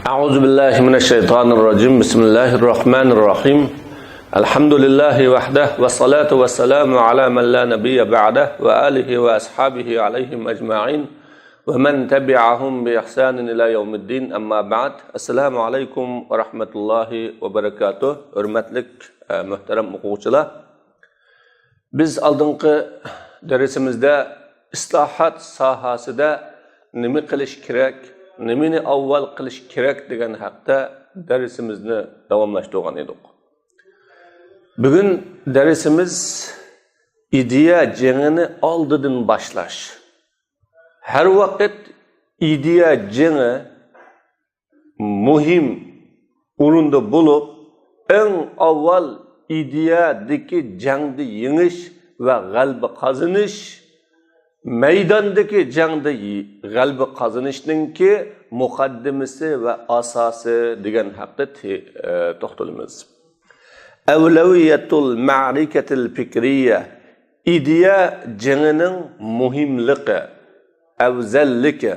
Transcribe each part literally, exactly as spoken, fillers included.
أعوذ بالله من الشيطان الرجيم. بسم الله الرحمن الرحيم. الحمد لله وحده والصلاة والسلام على من لا نبي بعده وآله وأصحابه عليهم أجمعين ومن تبعهم بإحسان إلى يوم الدين. أما بعد. السلام عليكم ورحمة الله وبركاته. ھۆرمەتلىك، ئە، مۆھتەرەم ئوقۇغۇچىلار. بىز ئالدىنقى دەرسىمىزدە ئىسلاھات ساھەسىدە نېمە قىلىش كېرەك، نېمىنى ئاۋۋال قىلىش كېرەك دېگەن ھەقتە دەرسىمىزنى داۋاملاشتۇرغان ئىدۇق. بۈگۈن دەرسىمىز ئىدىيە جېڭىنى ئالدىدىن باشلاش. ھەر ۋاقىت ئىدىيە جېڭى مۇھىم ئورۇندا بولۇپ، ئەڭ ئاۋۋال ئىدىيەدىكى جەڭدە يېڭىش ۋە غەلىبە قازىنىش، مەيداندىكى جەڭدە يې-، غەلىبە قازىنىشنىڭكى مۇقەددىمىسى ۋە ئاساسى دېگەن ھەقتە تې-، ئە، توختىلىمىز. ئەۋلەۋىيەتۇل مەرىكەتىل پىكرىيە، ئىدىيە جېڭىنىڭ مۇھىملىقى، ئەۋزەللىكى.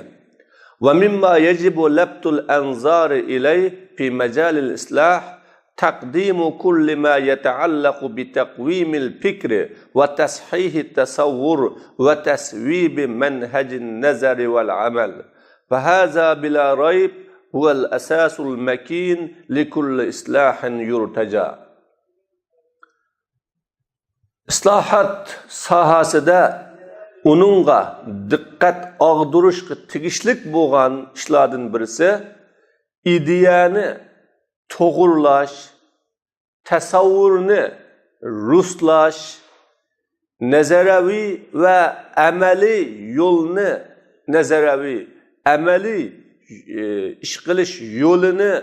ومما يجب لفت الأنظار إليه في مجال الإصلاح تقديم كل ما يتعلق بتقويم الفكر وتصحيح التصور وتصويب منهج النظر والعمل، فهذا بلا ريب هو الأساس المكين لكل إصلاح يرتجى. ئىسلاھات ساھەسىدە ئۇنىڭغا دىققەت ئاغدۇرۇشقا تېگىشلىك بولغان ئىشلاردىن بىرسى، ئىدىيەنى توغرىلاش، تەسەۋۋۇرنى رۇسلاش، نەزەرىيەۋى ۋە ئەمەلىي يولنى، نەزەرىيەۋى، ئەمەلىي، ئى، ئىش قىلىش يولىنى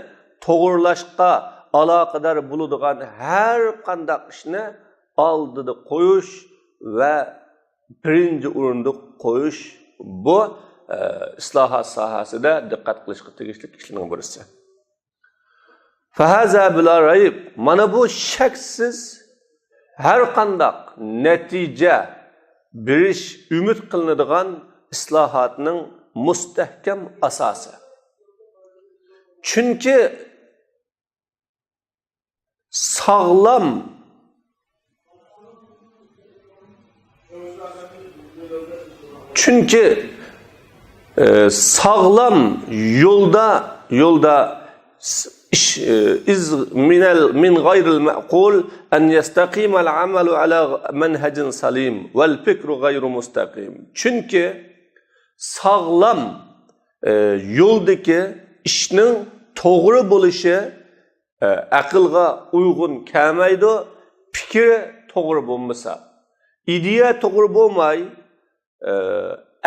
توغرىلاشقا ئالاقىدار بولىدىغان ھەر قانداق ئىشنى ئالدىدا قويۇش ۋە بىرىنچى ئورۇندا قويۇش، بۇ، ئى، ئىسلاھات ساھەسىدە دىققەت قىلىشقا تېگىشلىك ئىشلارنىڭ بىرسى. فهذا بلا ريب، مانا بۇ شەكسىز ھەر قانداق نەتىجە بېرىش ئۈمىد قىلىنىدىغان ئىسلاھاتنىڭ مۇستەھكەم ئاساسى. چۈنكى ساغلام چۈنكى، ئە، ساغلام يولدا، يولدا س-، ئىش، ئە، ئىز مىنەل، مىن غايرىل مەقۇل ئەن يەستەقىمەل ئەمەلۇ ئەلا مەنھەجىن سەلىم ۋەل پىكرۇ غايرۇ مۇستەقىم. چۈنكى ساغلام، ئە، يولدىكى ئىشنىڭ توغرا بولۇشى، ئە، ئەقىلغا ئۇيغۇن كەلمەيدۇ، پىكرى توغرا بولمىسا. ئىدىيە توغرا بولماي، ئە،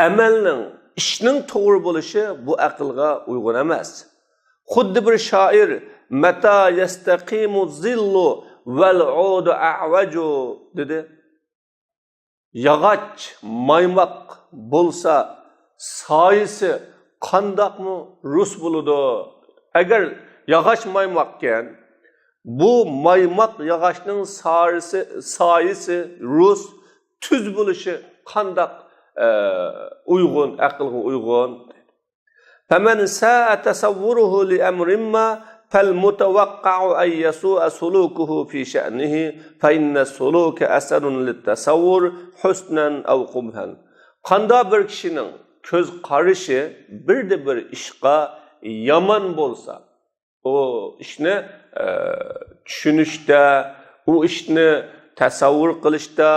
ئەمەلنىڭ، ئىشنىڭ توغرا بولۇشى بۇ ئەقىلغا ئۇيغۇن ئەمەس. خۇددى بىر شائىر، مەتا يەستەقىمۇ زىللۇ ۋەل ئۇدۇ ئەۋەجۇ، دېدى. ياغاچ مايماق بولسا، سايىسى قانداقمۇ رۇس بولىدۇ؟ ئەگەر ياغاچ مايماقكەن، بۇ مايماق ياغاچنىڭ سارىسى، سايىسى رۇس، تۈز بولۇشى قانداق، ئە، ئۇيغۇن، ئەقىلگە ئۇيغۇن؟ فمن ساء تصوره لأمر ما فالمتوقع أن يسوء سلوكه في شأنه، فإن السلوك أثر للتصور حسنا أو قبحا. قانداق بىر كىشىنىڭ كۆز قارىشى بىردە بىر ئىشقا يامان بولسا، ئۇ ئىشنى، ئە، چۈشىنىشتە، ئۇ ئىشنى تەسەۋۋۇر قىلىشتا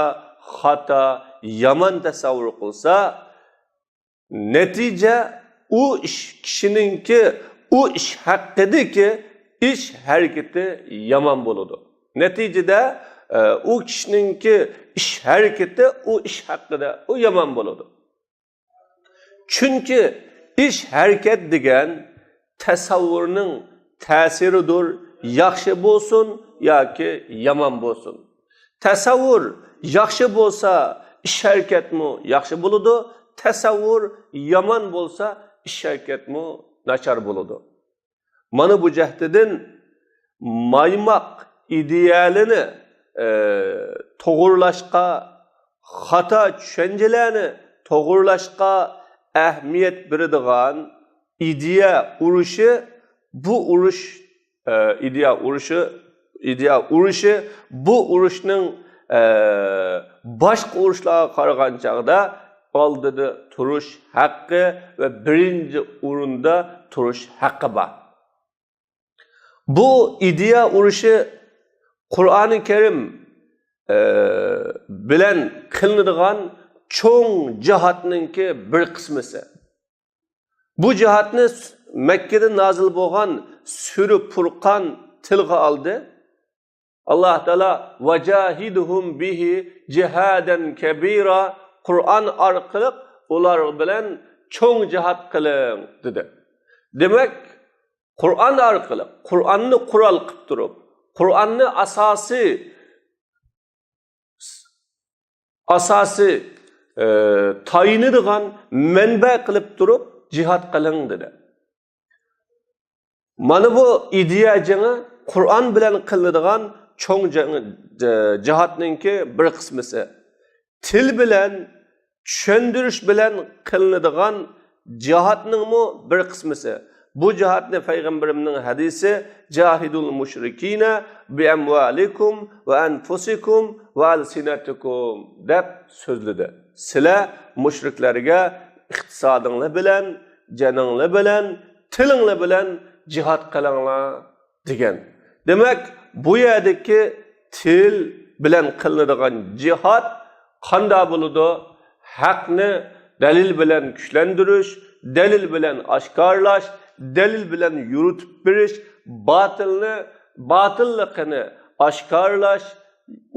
خاتا، يامان تەسەۋۋۇر قىلسا، نەتىجە ئۇ ئىش، كىشىنىڭكى ئۇ ئىش ھەققىدىكى ئىش ھەرىكىتى يامان بولىدۇ. نەتىجىدە، ئە، ئۇ كىشىنىڭكى ئىش ھەرىكىتى ئۇ ئىش ھەققىدە ئۇ يامان بولىدۇ. چۈنكى ئىش ھەرىكەت دېگەن تەسەۋۋۇرنىڭ تەسىرىدۇر، ياخشى بولسۇن ياكى يامان بولسۇن. تەسەۋۋۇر ياخشى بولسا، ئىش ھەرىكەتمۇ ياخشى بولىدۇ، تەسەۋۋۇر يامان بولسا، ئىش ھەرىكەتمۇ ناچار بولىدۇ. مانا بۇ جەھەتتىن مايماق ئىدىيەلىنى، ئە، توغرىلاشقا، خاتا چۈشەنچىلەرنى توغرىلاشقا ئەھمىيەت بېرىدىغان ئىدىيە ئۇرۇشى بۇ ئۇرۇش، ئە، ئىدىيە ئۇرۇشى، ئىدىيە ئۇرۇشى بۇ ئۇرۇشنىڭ، ئە، باشقا ئۇرۇشلارغا قارىغان چاغدا ئالدىدا تۇرۇش ھەققى ۋە بىرىنچى ئورۇندا تۇرۇش ھەققى بار. بۇ ئىدىيە ئۇرۇشى قۇرئانى كەرىم، ئە، بىلەن قىلىنىدىغان چوڭ جىھادنىڭكى بىر قىسمىسى. بۇ جىھادنى س-، مەككىدە نازىل بولغان سۈرە پۇرقان تىلغا ئالدى. ئاللاھ تائالا «ۋەجاھىدھۇم بىھى جىھادەن كەبىرا»، قۇرئان ئارقىلىق ئۇلار بىلەن چوڭ جىھاد قىلىڭ، دېدى. دېمەك، قۇرئان ئارقىلىق، قۇرئاننى قورال قىلىپ تۇرۇپ، قۇرئاننى ئاساسىي، ئاساسىي، ئى، تايىنىدىغان مەنبە قىلىپ تۇرۇپ جىھاد قىلىڭ، دېدى. مانا بۇ ئىدىيە جېڭى قۇرئان بىلەن قىلىنىدىغان چوڭ جېڭى، جى-، جىھادنىڭكى بىر قىسمىسى. تىل بىلەن، چۈشەندۈرۈش بىلەن قىلىنىدىغان جىھادنىڭمۇ بىر قىسمىسى. بۇ جىھادنى پەيغەمبىرىمنىڭ ھەدىسى «جاھىدۇل مۇشرىكىنە بىئەمۋالىكۇم ۋە ئەنفۇسىكۇم ۋە ئەلسىنەتىكۇم» دەپ سۆزلىدى. سىلەر مۇشرىكلارغا ئىقتىسادىڭلار بىلەن، جېنىڭلار بىلەن، تىلىڭلار بىلەن جىھاد قىلىڭلار، دېگەن. دېمەك، بۇ يەردىكى تىل بىلەن قىلىنىدىغان جىھاد قانداق بولىدۇ؟ ھەقنى دەلىل بىلەن كۈچلەندۈرۈش، دەلىل بىلەن ئاشكارىلاش، دەلىل بىلەن يورۇتۇپ بېرىش، باتىلنى باتىللىقىنى ئاشكارىلاش،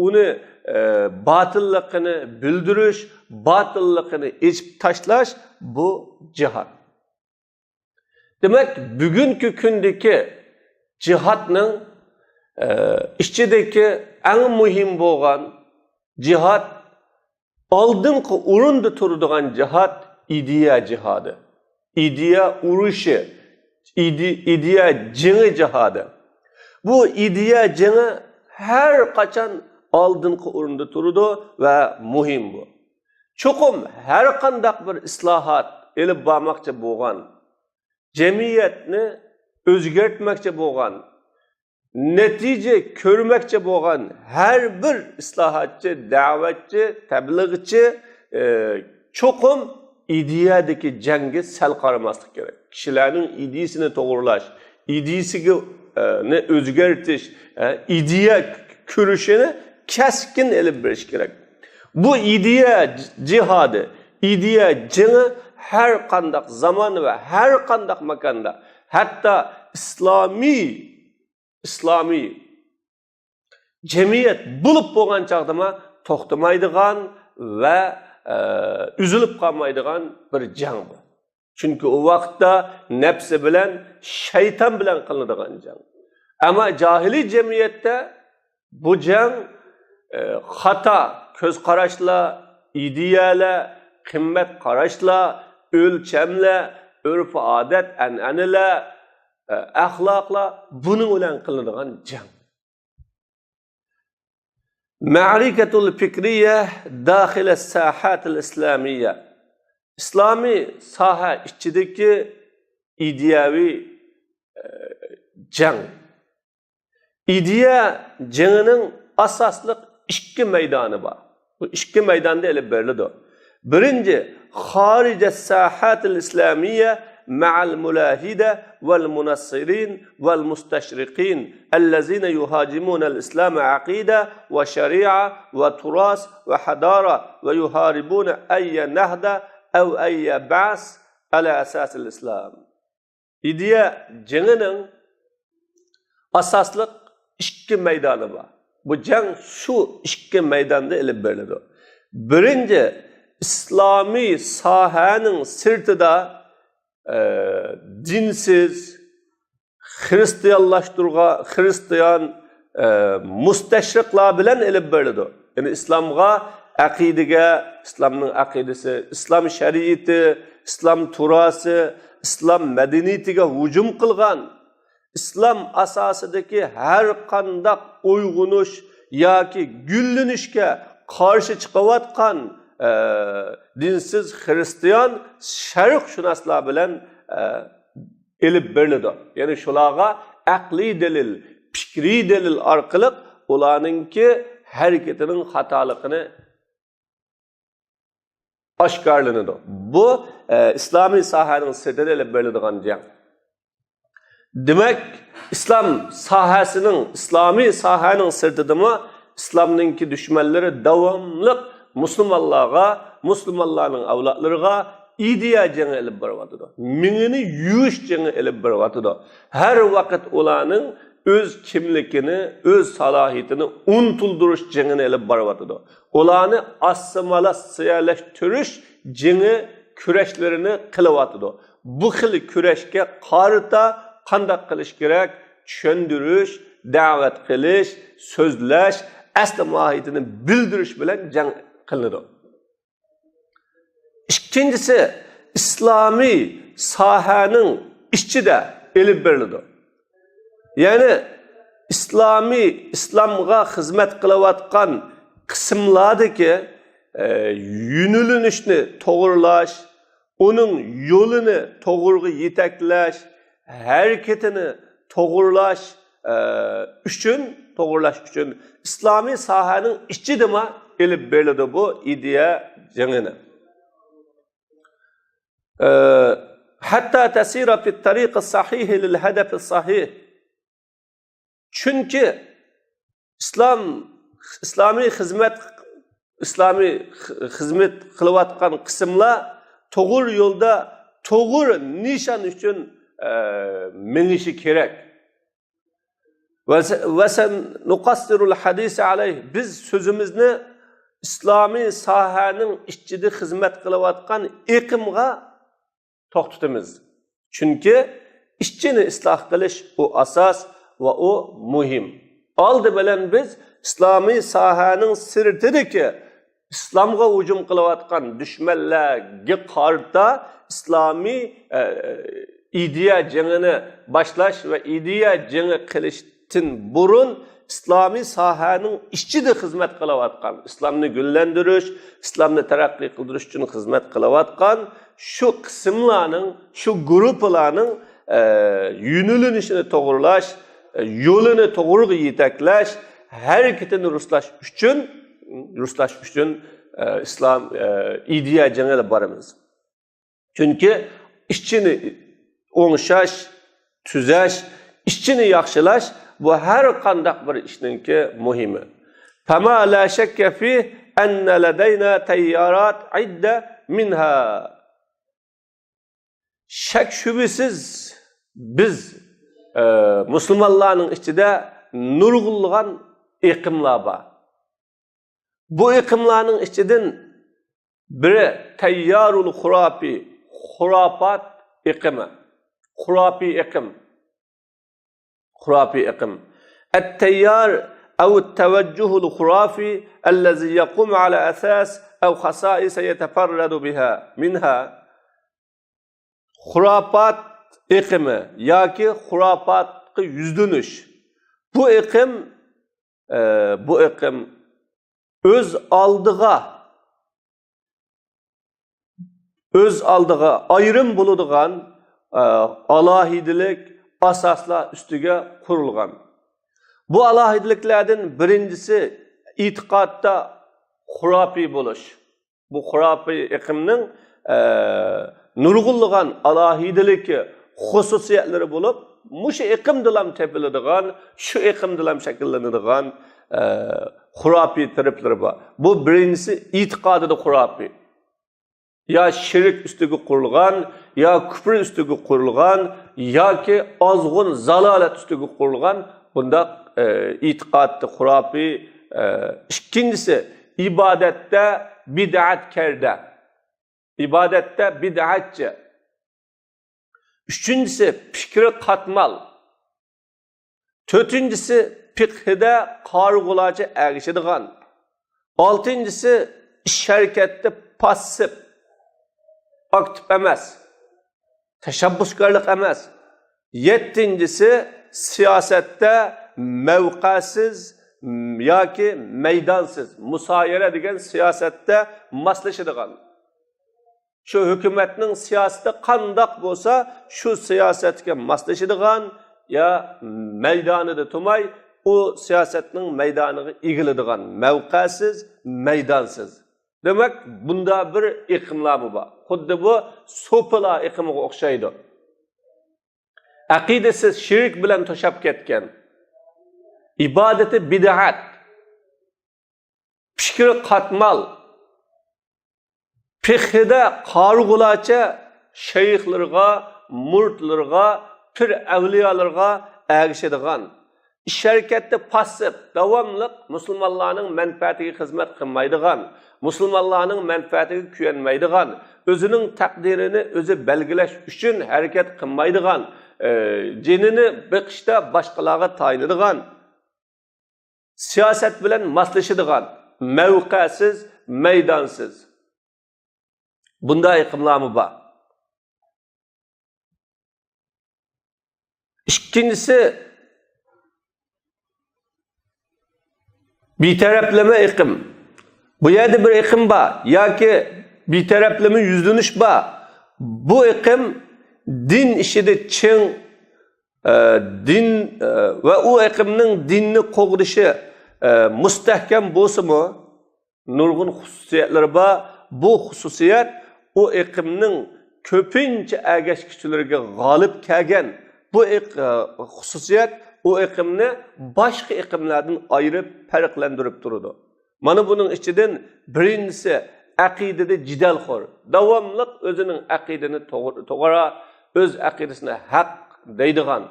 ئۇنى، ئە، باتىللىقىنى بىلدۈرۈش، باتىللىقىنى ئېچىپ تاشلاش، بۇ جىھاد. دېمەك، بۈگۈنكى كۈندىكى جىھادنىڭ، ئە، ئىچىدىكى ئەڭ مۇھىم بولغان جىھاد، ئالدىنقى ئورۇندا تۇرىدىغان جىھاد ئىدىيە جىھادى، ئىدىيە ئۇرۇشى، ئىدى-، ئىدىيە جېڭى جىھادى. بۇ ئىدىيە جېڭى ھەر قاچان ئالدىنقى ئورۇندا تۇرىدۇ ۋە مۇھىم بۇ. چوقۇم ھەر قانداق بىر ئىسلاھات ئېلىپ بارماقچى بولغان، جەمئىيەتنى ئۆزگەرتمەكچى بولغان، نەتىجە كۆرمەكچى بولغان ھەر بىر ئىسلاھاتچى، دەۋەتچى، تەبلىغچى، ئى، چوقۇم ئىدىيەدىكى جەڭگە سەل قارىماسلىق كېرەك. كىشىلەرنىڭ ئىدىيىسىنى توغرىلاش، ئىدىيىسىگە، ئى، نى ئۆزگەرتىش، ئى، ئىدىيە كۈرىشىنى كەسكىن ئېلىپ بېرىش كېرەك. بۇ ئىدىيە جىھادى، ئىدىيە جېڭى ھەر قانداق زامان ۋە ھەر قانداق ماكاندا، ھەتتا ئىسلامىي، ئىسلامىي جەمئىيەت بولۇپ بولغان چاغدىمۇ توختىمايدىغان ۋە، ئە، ئۈزۈلۈپ قالمايدىغان بىر جەڭ بۇ. چۈنكى ئۇ ۋاقىتتا نەپسى بىلەن، شەيتان بىلەن قىلىنىدىغان جەڭ. ئەمما جاھىلىي جەمئىيەتتە بۇ جەڭ، ئە، خاتا كۆز قاراشلار، ئىدىيەلەر، قىممەت قاراشلار، ئۆلچەملەر، ئۆرپ-ئادەت، ئەنئەنىلەر، ئە، ئەخلاقلار، بۇنىڭ بىلەن قىلىنىدىغان جەڭ. مەرىكەتۇل پىكرىيە داخىلە ساھەتىل ئىسلامىيە. ئىسلامىي ساھە ئىچىدىكى ئىدىيەۋى، ئە، جەڭ. ئىدىيە جېڭىنىڭ ئاساسلىق ئىككى مەيدانى بار. بۇ ئىككى مەيداندا ئېلىپ بېرىلىدۇ. بىرىنچى، خارىجە ساھەتىل ئىسلامىيە مەئەل مۇلاھىدە ۋەل مۇنەسسىرىن ۋەل مۇستەشرىقىن ئەللەزىنە يۇھاجىمۇنەل ئىسلامە ئەقىدە ۋە شەرىئە ۋە تۇراس ۋە ھەدارە ۋە يۇھارىبۇنە ئەييە نەھدە ئەۋ ئەييە بەس ئەلە ئەساسىل ئىسلام. ئىدىيە جېڭىنىڭ ئاساسلىق ئىككى مەيدانى بار. بۇ جەڭ شۇ ئىككى مەيداندا ئېلىپ بېرىلىدۇ. بىرىنچى، ئىسلامىي ساھەنىڭ سىرتىدا، ئە، دىنسىز، خىرىستىيانلاشتۇرغان، خىرىستىيان، ئە، مۇستەشرىقلار بىلەن ئېلىپ بېرىلىدۇ. يەنى ئىسلامغا، ئەقىدىگە، ئىسلامنىڭ ئەقىدىسى، ئىسلام شەرىئىتى، ئىسلام تۇراسى، ئىسلام مەدەنىيىتىگە ھۇجۇم قىلغان، ئىسلام ئاساسىدىكى ھەر قانداق ئويغىنىش ياكى گۈللىنىشكە قارشى چىقىۋاتقان، ئە، دىنسىز خىرىستىيان شەرقشۇناسلار بىلەن، ئە، ئېلىپ بېرىلىدۇ. يەنى شۇلارغا ئەقلىي دەلىل، پىكرىي دەلىل ئارقىلىق ئۇلارنىڭكى ھەرىكىتىنىڭ خاتالىقىنى ئاشكارىلىنىدۇ. بۇ، ئە، ئىسلامىي ساھەنىڭ سىرتىدا ئېلىپ بېرىلىدىغان جەڭ. دېمەك، ئىسلام ساھەسىنىڭ، ئىسلامىي ساھەنىڭ سىرتىدىمۇ ئىسلامنىڭكى دۈشمەنلىرى داۋاملىق مۇسۇلمانلارغا، مۇسۇلمانلارنىڭ ئەۋلادلىرىغا ئىدىيە جېڭى ئېلىپ بېرىۋاتىدۇ. مېڭىنى يۇيۇش جېڭى ئېلىپ بېرىۋاتىدۇ. ھەر ۋاقىت ئۇلارنىڭ ئۆز كىملىكىنى، ئۆز سالاھىيىتىنى ئۇنتۇلدۇرۇش جېڭىنى ئېلىپ بېرىۋاتىدۇ. ئۇلارنى ئاسسىمىلياتسىيەلەشتۈرۈش جېڭى كۈرەشلىرىنى قىلىۋاتىدۇ. بۇ خىل كۈرەشكە قارىتا قانداق قىلىش كېرەك؟ چۈشەندۈرۈش، دەۋەت قىلىش، سۆزلەش، ئەسلى ماھىيىتىنى بىلدۈرۈش بىلەن جەڭ قىلىنىدۇ. ئىككىنچىسى، ئىسلامىي ساھەنىڭ ئىچىدە ئېلىپ بېرىلىدۇ. يەنى ئىسلامىي، ئىسلامغا خىزمەت قىلىۋاتقان قىسىملاردىكى، ئە، يۆنىلىشنى توغرىلاش، ئۇنىڭ يولىنى توغرىغا يېتەكلەش، ھەرىكىتىنى توغرىلاش، ئە، ئۈچۈن، توغرىلاش ئۈچۈن ئىسلامىي ساھەنىڭ ئىچىدىمۇ ئېلىپ بېرىلىدۇ بۇ ئىدىيە جېڭىنى. ئە، حتى تسير في الطريق الصحيح للهدف الصحيح. چۈنكى ئىسلام، ئىسلامىي خىزمەت، ئىسلامىي خىزمەت قىلىۋاتقان قىسىملار توغرا يولدا، توغرا نىشان ئۈچۈن، ئە، مېڭىشى كېرەك. ۋە سە-، ۋە سەن نۇقەسسىرۇل ھەدىسە ئەلەيھ. بىز سۆزىمىزنى ئىسلامىي ساھەنىڭ ئىچىدە خىزمەت قىلىۋاتقان ئېقىمغا توختىتىمىز. چۈنكى ئىچىنى ئىسلاھ قىلىش ئۇ ئاساس ۋە ئۇ مۇھىم. ئالدى بىلەن بىز ئىسلامىي ساھەنىڭ سىرتىدىكى ئىسلامغا ھۇجۇم قىلىۋاتقان دۈشمەنلەرگە قارىتا ئىسلامىي، ئە، ئىدىيە جېڭىنى باشلاش ۋە ئىدىيە جېڭى قىلىشتىن بۇرۇن ئىسلامىي ساھەنىڭ ئىچىدە خىزمەت قىلىۋاتقان، ئىسلامنى گۈللەندۈرۈش، ئىسلامنى تەرەققىي قىلدۇرۇش ئۈچۈن خىزمەت قىلىۋاتقان شۇ قىسىملارنىڭ، شۇ گۇرۇپپىلارنىڭ، ئە، يۆنىلىشىنى توغرىلاش، ئە، يولىنى توغرىغا يېتەكلەش، ھەرىكىتىنى رۇسلاش ئۈچۈن، رۇسلاش ئۈچۈن، ئە، ئىسلام، ئە، ئىدىيە جېڭى ئېلىپ بارىمىز. چۈنكى ئىچىنى ئوڭشاش، تۈزەش، ئىچىنى ياخشىلاش، بۇ ھەر قانداق بىر ئىشنىڭكى مۇھىمى. فما لا شك فيه أن لدينا تيارات عدة منها. شەك شۈبھىسىز بىز، ئە، مۇسۇلمانلارنىڭ ئىچىدە نۇرغۇنلىغان ئېقىملار بار. بۇ ئېقىملارنىڭ ئىچىدىن بىرى تەييارۇل خۇراپى، خۇراپات ئېقىمى. خۇراپىي ئېقىم. خۇراپىي ئېقىم. التيار أو التوجه الخرافي الذي يقوم على أساس أو خصائص يتفرد بها، منها. خۇراپات ئېقىمى ياكى خۇراپاتقا يۈزلىنىش. بۇ ئېقىم، ئە، بۇ ئېقىم ئۆز ئالدىغا، ئۆز ئالدىغا ئايرىم بولىدىغان، ئە، ئالاھىدىلىك ئاساسلار ئۈستىگە قۇرۇلغان. بۇ ئالاھىدىلىكلەردىن بىرىنچىسى ئېتىقادتا خۇراپىي بولۇش. بۇ خۇراپىي ئېقىمنىڭ، ئە، نۇرغۇنلىغان ئالاھىدىلىكى، خۇسۇسىيەتلىرى بولۇپ، مۇشۇ ئېقىمدىلام تېپىلىدىغان، شۇ ئېقىمدىلام شەكىللىنىدىغان، ئە، خۇراپىي تەرەپلىرى بار. بۇ بىرىنچىسى ئېتىقادىدا خۇراپىي. يا شىرك ئۈستىگە قۇرۇلغان، يا كۇپر ئۈستىگە قۇرۇلغان، ياكى ئازغۇن زالالەت ئۈستىگە قۇرۇلغان بۇنداق، ئە، ئېتىقادتا خۇراپىي. ئە، ئىككىنچىسى، ئىبادەتتە بىدئەتكەردە. ئىبادەتتە بىدئەتچى. ئۈچىنچىسى، پىكرى قاتمال. تۆتىنچىسى، پىقھىدە قارىغۇلارچە ئەگىشىدىغان. ئالتىنچىسى، ئىش ھەرىكەتتە پاسسىپ، ئاكتىپ ئەمەس، تەشەببۇسكارلىق ئەمەس. يەتتىنچىسى، سىياسەتتە مەۋقەسىز ياكى مەيدانسىز، مۇسايەرە دېگەن سىياسەتتە ماسلىشىدىغان. شۇ ھۆكۈمەتنىڭ سىياسىتى قانداق بولسا، شۇ سىياسەتكە ماسلىشىدىغان يا مەيدانىدا تۇرماي، ئۇ سىياسەتنىڭ مەيدانىغا ئېگىلىدىغان، مەۋقەسىز، مەيدانسىز. دېمەك، بۇندا بىر ئېقىملارمۇ بار. خۇددى بۇ سوپىلار ئېقىمىغا ئوخشايدۇ. ئەقىدىسى شىرك بىلەن توشاپ كەتكەن، ئىبادىتى بىدئەت، پىكرى قاتمال، پېخىدە قارىغۇلارچە شەيخلىرىغا، مۇرىتلىرىغا، پىر ئەۋلىيالىرىغا ئەگىشىدىغان، ئىش ھەرىكەتتە پاسسىپ، داۋاملىق مۇسۇلمانلارنىڭ مەنپەئەتىگە خىزمەت قىلمايدىغان، مۇسۇلمانلارنىڭ مەنپەئەتىگە كۆيۈنمەيدىغان، ئۆزىنىڭ تەقدىرىنى ئۆزى بەلگىلەش ئۈچۈن ھەرىكەت قىلمايدىغان، ئى، جېنىنى بېقىشتا باشقىلارغا تايىنىدىغان، سىياسەت بىلەن ماسلىشىدىغان، مەۋقەسىز، مەيدانسىز. بۇنداق ئېقىملارمۇ بار. ئىككىنچىسى، بىتەرەپلىمە ئېقىم. بۇ يەردە بىر ئېقىم بار ياكى بىتەرەپلىمە يۈزلىنىش بار. بۇ ئېقىم دىن ئىشىدا چىڭ، ئە، دىن، ئە، ۋە ئۇ ئېقىمنىڭ دىننى قوغدىشى، ئە، مۇستەھكەم بولسىمۇ، نۇرغۇن خۇسۇسىيەتلىرى بار. بۇ خۇسۇسىيەت ئۇ ئېقىمنىڭ كۆپىنچە ئەگەشكۈچىلىرىگە غالىب كەلگەن. بۇ ئېق-، ئە، خۇسۇسىيەت ئۇ ئېقىمنى باشقا ئېقىملاردىن ئايرىپ، پەرقلەندۈرۈپ تۇرىدۇ. مانا بۇنىڭ ئىچىدىن بىرىنچىسى، ئەقىدىدە جېدەلخور. داۋاملىق ئۆزىنىڭ ئەقىدىنى توغرا، توغرا، ئۆز ئەقىدىسىنى ھەق دەيدىغان،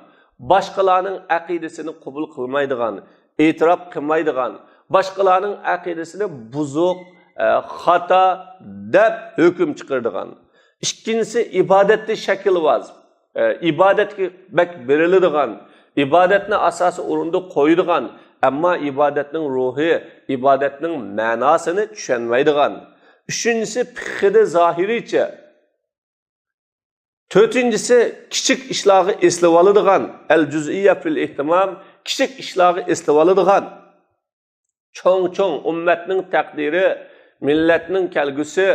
باشقىلارنىڭ ئەقىدىسىنى قوبۇل قىلمايدىغان، ئېتىراپ قىلمايدىغان، باشقىلارنىڭ ئەقىدىسىنى بۇزۇق، ئە، خاتا دەپ ھۆكۈم چىقىرىدىغان. ئىككىنچىسى، ئىبادەتتە شەكىلۋاز. ئە، ئىبادەتكە بەك بېرىلىدىغان، ئىبادەتنى ئاساسىي ئورۇندا قويىدىغان، ئەمما ئىبادەتنىڭ روھى، ئىبادەتنىڭ مەناسىنى چۈشەنمەيدىغان. ئۈچىنچىسى، پىقھىدا زاھىرىيچە. تۆتىنچىسى، كىچىك ئىشلارغا ئېسىلىۋالىدىغان، ئەل جۇزئىيە فىل ئېھتىمام، كىچىك ئىشلارغا ئېسىلىۋالىدىغان. چوڭ-چوڭ ئۈممەتنىڭ تەقدىرى، مىللەتنىڭ كەلگۈسى،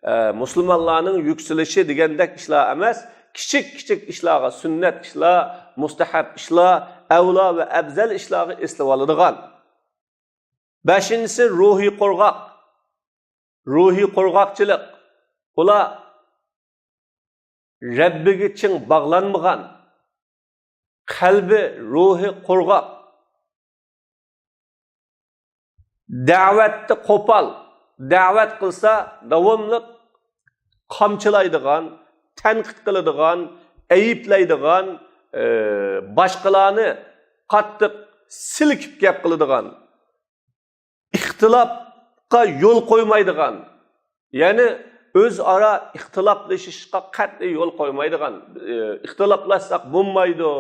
ئە، مۇسۇلمانلارنىڭ يۈكسىلىشى دېگەندەك ئىشلار ئەمەس، كىچىك-كىچىك ئىشلارغا، سۈننەت ئىشلار، مۇستەھەب ئىشلار، ئەۋلا ۋە ئەۋزەل ئىشلارغا ئېسىلىۋالىدىغان. بەشىنچىسى، روھىي قۇرغاق. روھىي قۇرغاقچىلىق. ئۇلار رەببىگە چىڭ باغلانمىغان، قەلبى، روھى قۇرغاق، دەۋەتتە قوپال، دەۋەت قىلسا داۋاملىق قامچىلايدىغان، تەنقىد قىلىدىغان، ئەيىبلەيدىغان، ئى، باشقىلارنى قاتتىق سىلكىپ گەپ قىلىدىغان، ئىختىلاپقا يول قويمايدىغان، يەنى ئۆزئارا ئىختىلاپلىشىشقا قەتئىي يول قويمايدىغان، ئى، ئىختىلاپلاشساق بولمايدۇ،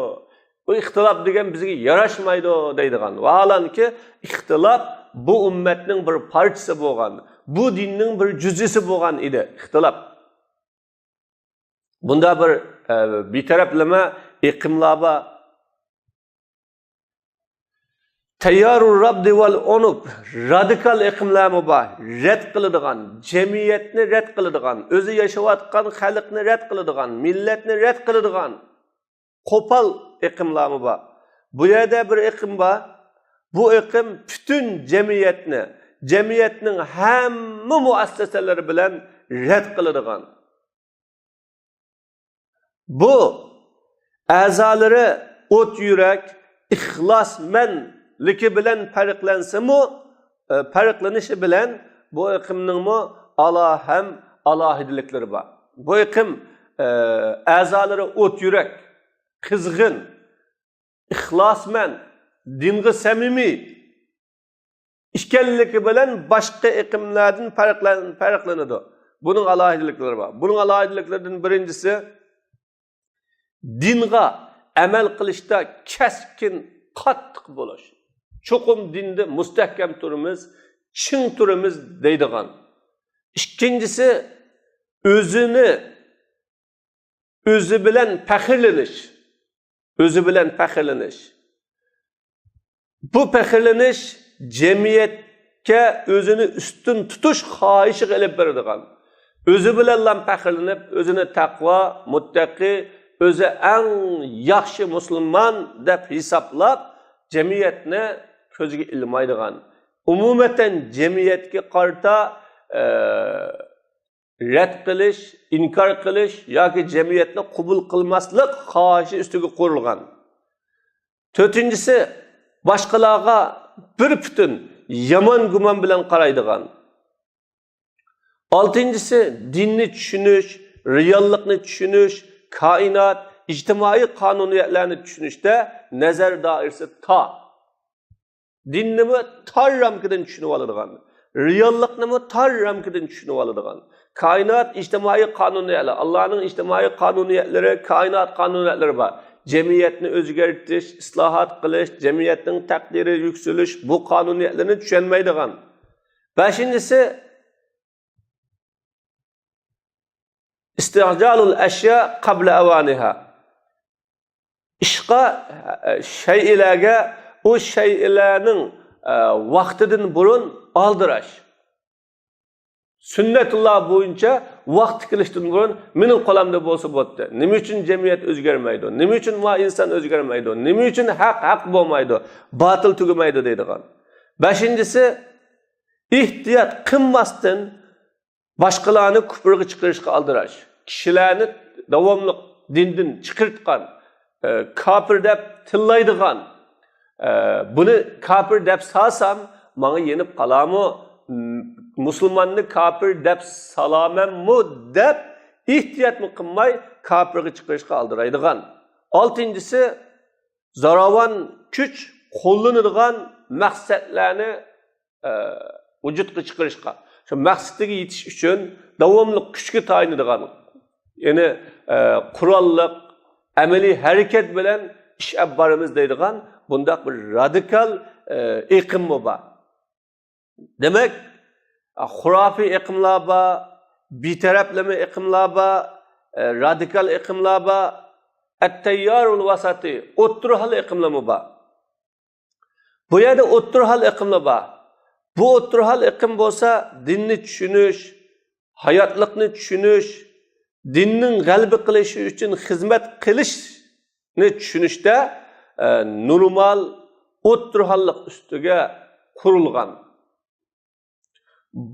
بۇ ئىختىلاپ دېگەن بىزگە ياراشمايدۇ دەيدىغان. ۋاھالەنكى، ئىختىلاپ بۇ ئۈممەتنىڭ بىر پارچىسى بولغان، بۇ دىننىڭ بىر جۈزئىسى بولغان ئىدى ئىختىلاپ. بۇندا بىر، ئە، بىتەرەپلىمە ئېقىملار بار. تەييارۇر رەفدى ۋەل ئۇنۇف، رادىكال ئېقىملارمۇ بار. رەت قىلىدىغان، جەمئىيەتنى رەت قىلىدىغان، ئۆزى ياشاۋاتقان خەلقنى رەت قىلىدىغان، مىللەتنى رەت قىلىدىغان قوپال ئېقىملارمۇ بار. بۇ يەردە بىر ئېقىم بار. بۇ ئېقىم پۈتۈن جەمئىيەتنى، جەمئىيەتنىڭ ھەممە مۇئەسسەسىلىرى بىلەن رەت قىلىدىغان. بۇ ئەزالىرى ئوت يۈرەك، ئىخلاسمەنلىكى بىلەن پەرقلەنسىمۇ، ئە، پەرقلىنىشى بىلەن بۇ ئېقىمنىڭمۇ ئالاھەم ئالاھىدىلىكلىرى بار. بۇ ئېقىم، ئە، ئەزالىرى ئوت يۈرەك، قىزغىن، ئىخلاسمەن، دىنغا سەمىمىي ئىكەنلىكى بىلەن باشقا ئېقىملاردىن پەرقلەن-، پەرقلىنىدۇ. بۇنىڭ ئالاھىدىلىكلىرى بار. بۇنىڭ ئالاھىدىلىكلىرىدىن بىرىنچىسى، دىنغا ئەمەل قىلىشتا كەسكىن، قاتتىق بولۇش. چوقۇم دىندا مۇستەھكەم تۇرىمىز، چىڭ تۇرىمىز دەيدىغان. ئىككىنچىسى، ئۆزىنى، ئۆزى بىلەن پەخىرلىنىش. ئۆزى بىلەن پەخىرلىنىش. بۇ پەخىرلىنىش جەمئىيەتكە ئۆزىنى ئۈستۈن تۇتۇش خاھىشىغا ئېلىپ بېرىدىغان، ئۆزى بىلەنلا پەخىرلىنىپ، ئۆزىنى تەقۋا، مۇتتەقى، ئۆزى ئەڭ ياخشى مۇسۇلمان دەپ ھېسابلاپ، جەمئىيەتنى كۆزگە ئىلمايدىغان، ئومۇمەن جەمئىيەتكە قارىتا، ئە، رەت قىلىش، ئىنكار قىلىش ياكى جەمئىيەتنى قوبۇل قىلماسلىق خاھىشى ئۈستىگە قۇرۇلغان. تۆتىنچىسى، باشقىلارغا بىر پۈتۈن يامان گۇمان بىلەن قارايدىغان. ئالتىنچىسى، دىننى چۈشىنىش، رېئاللىقنى چۈشىنىش، كائىنات، ئىجتىمائىي قانۇنىيەتلەرنى چۈشىنىشتە نەزەر دائىرىسى تار. دىننىمۇ تار رامكىدىن چۈشىنىۋالىدىغان، رېئاللىقنىمۇ تار رامكىدىن چۈشىنىۋالىدىغان، كائىنات ئىجتىمائىي قانۇنىيەتلەر، ئاللانىڭ ئىجتىمائىي قانۇنىيەتلىرى، كائىنات قانۇنىيەتلىرى بار. جەمئىيەتنى ئۆزگەرتىش، ئىسلاھات قىلىش، جەمئىيەتنىڭ تەقدىرى يۈكسىلىش، بۇ قانۇنىيەتلىرىنى چۈشەنمەيدىغان. بەشىنچىسى، ئىستىئجالۇل ئەشيا قەبلە ئەۋانىھا. ئىشقا، شەيئىلەرگە، ئۇ شەيئىلەرنىڭ، ئە، ۋاقتىدىن بۇرۇن ئالدىراش. سۈننەتۇللا بويىچە ۋاقتى كېلىشتىن بۇرۇن مېنىڭ قولامدا بولسا بولدى. نېمە ئۈچۈن جەمئىيەت ئۆزگەرمەيدۇ؟ نېمە ئۈچۈن ما ئىنسان ئۆزگەرمەيدۇ؟ نېمە ئۈچۈن ھەق ھەق بولمايدۇ؟ باتىل تۈگىمەيدۇ دەيدىغان. بەشىنچىسى، ئېھتىيات قىلماستىن باشقىلارنى كۇپرغا چىقىرىشقا ئالدىراش، كىشىلەرنى داۋاملىق دىندىن چىقىرتقان، ئە، كاپىر دەپ تىللايدىغان، ئە، بۇنى كاپىر دەپ سالسام، ماڭا يېنىپ قالامۇ؟ م-، مۇسۇلماننى كاپىر دەپ سالامەنمۇ دەپ ئېھتىياتمۇ قىلماي كاپىرغا چىقىرىشقا ئالدىرايدىغان. ئالتىنچىسى، زوراۋان كۈچ قوللىنىدىغان مەقسەتلەرنى، ئە، ۋۇجۇدقا چىقىرىشقا، شۇ مەقسىتىگە يېتىش ئۈچۈن داۋاملىق كۈچكە تايىنىدىغان، يەنى، ئە، قوراللىق، ئەمەلىي ھەرىكەت بىلەن ئىش ئېلىپ بارىمىز دەيدىغان بۇنداق بىر رادىكال، ئە، ئېقىممۇ بار. دېمەك، خۇرافىي ئېقىملار بار، بىتەرەپلىمە ئېقىملار بار، ئە، رادىكال ئېقىملار بار، ئەتتەييارۇل ۋاساتىي، ئوتتۇرا ھال ئېقىملارمۇ بار. بۇ يەردە ئوتتۇرا ھال ئېقىملار بار. بۇ ئوتتۇرا ھال ئېقىم بولسا دىننى چۈشىنىش، ھاياتلىقنى چۈشىنىش، دىننىڭ غەلىبە قىلىشى ئۈچۈن خىزمەت قىلىشنى چۈشىنىشتە، ئە، نورمال ئوتتۇرا ھاللىق ئۈستىگە قۇرۇلغان.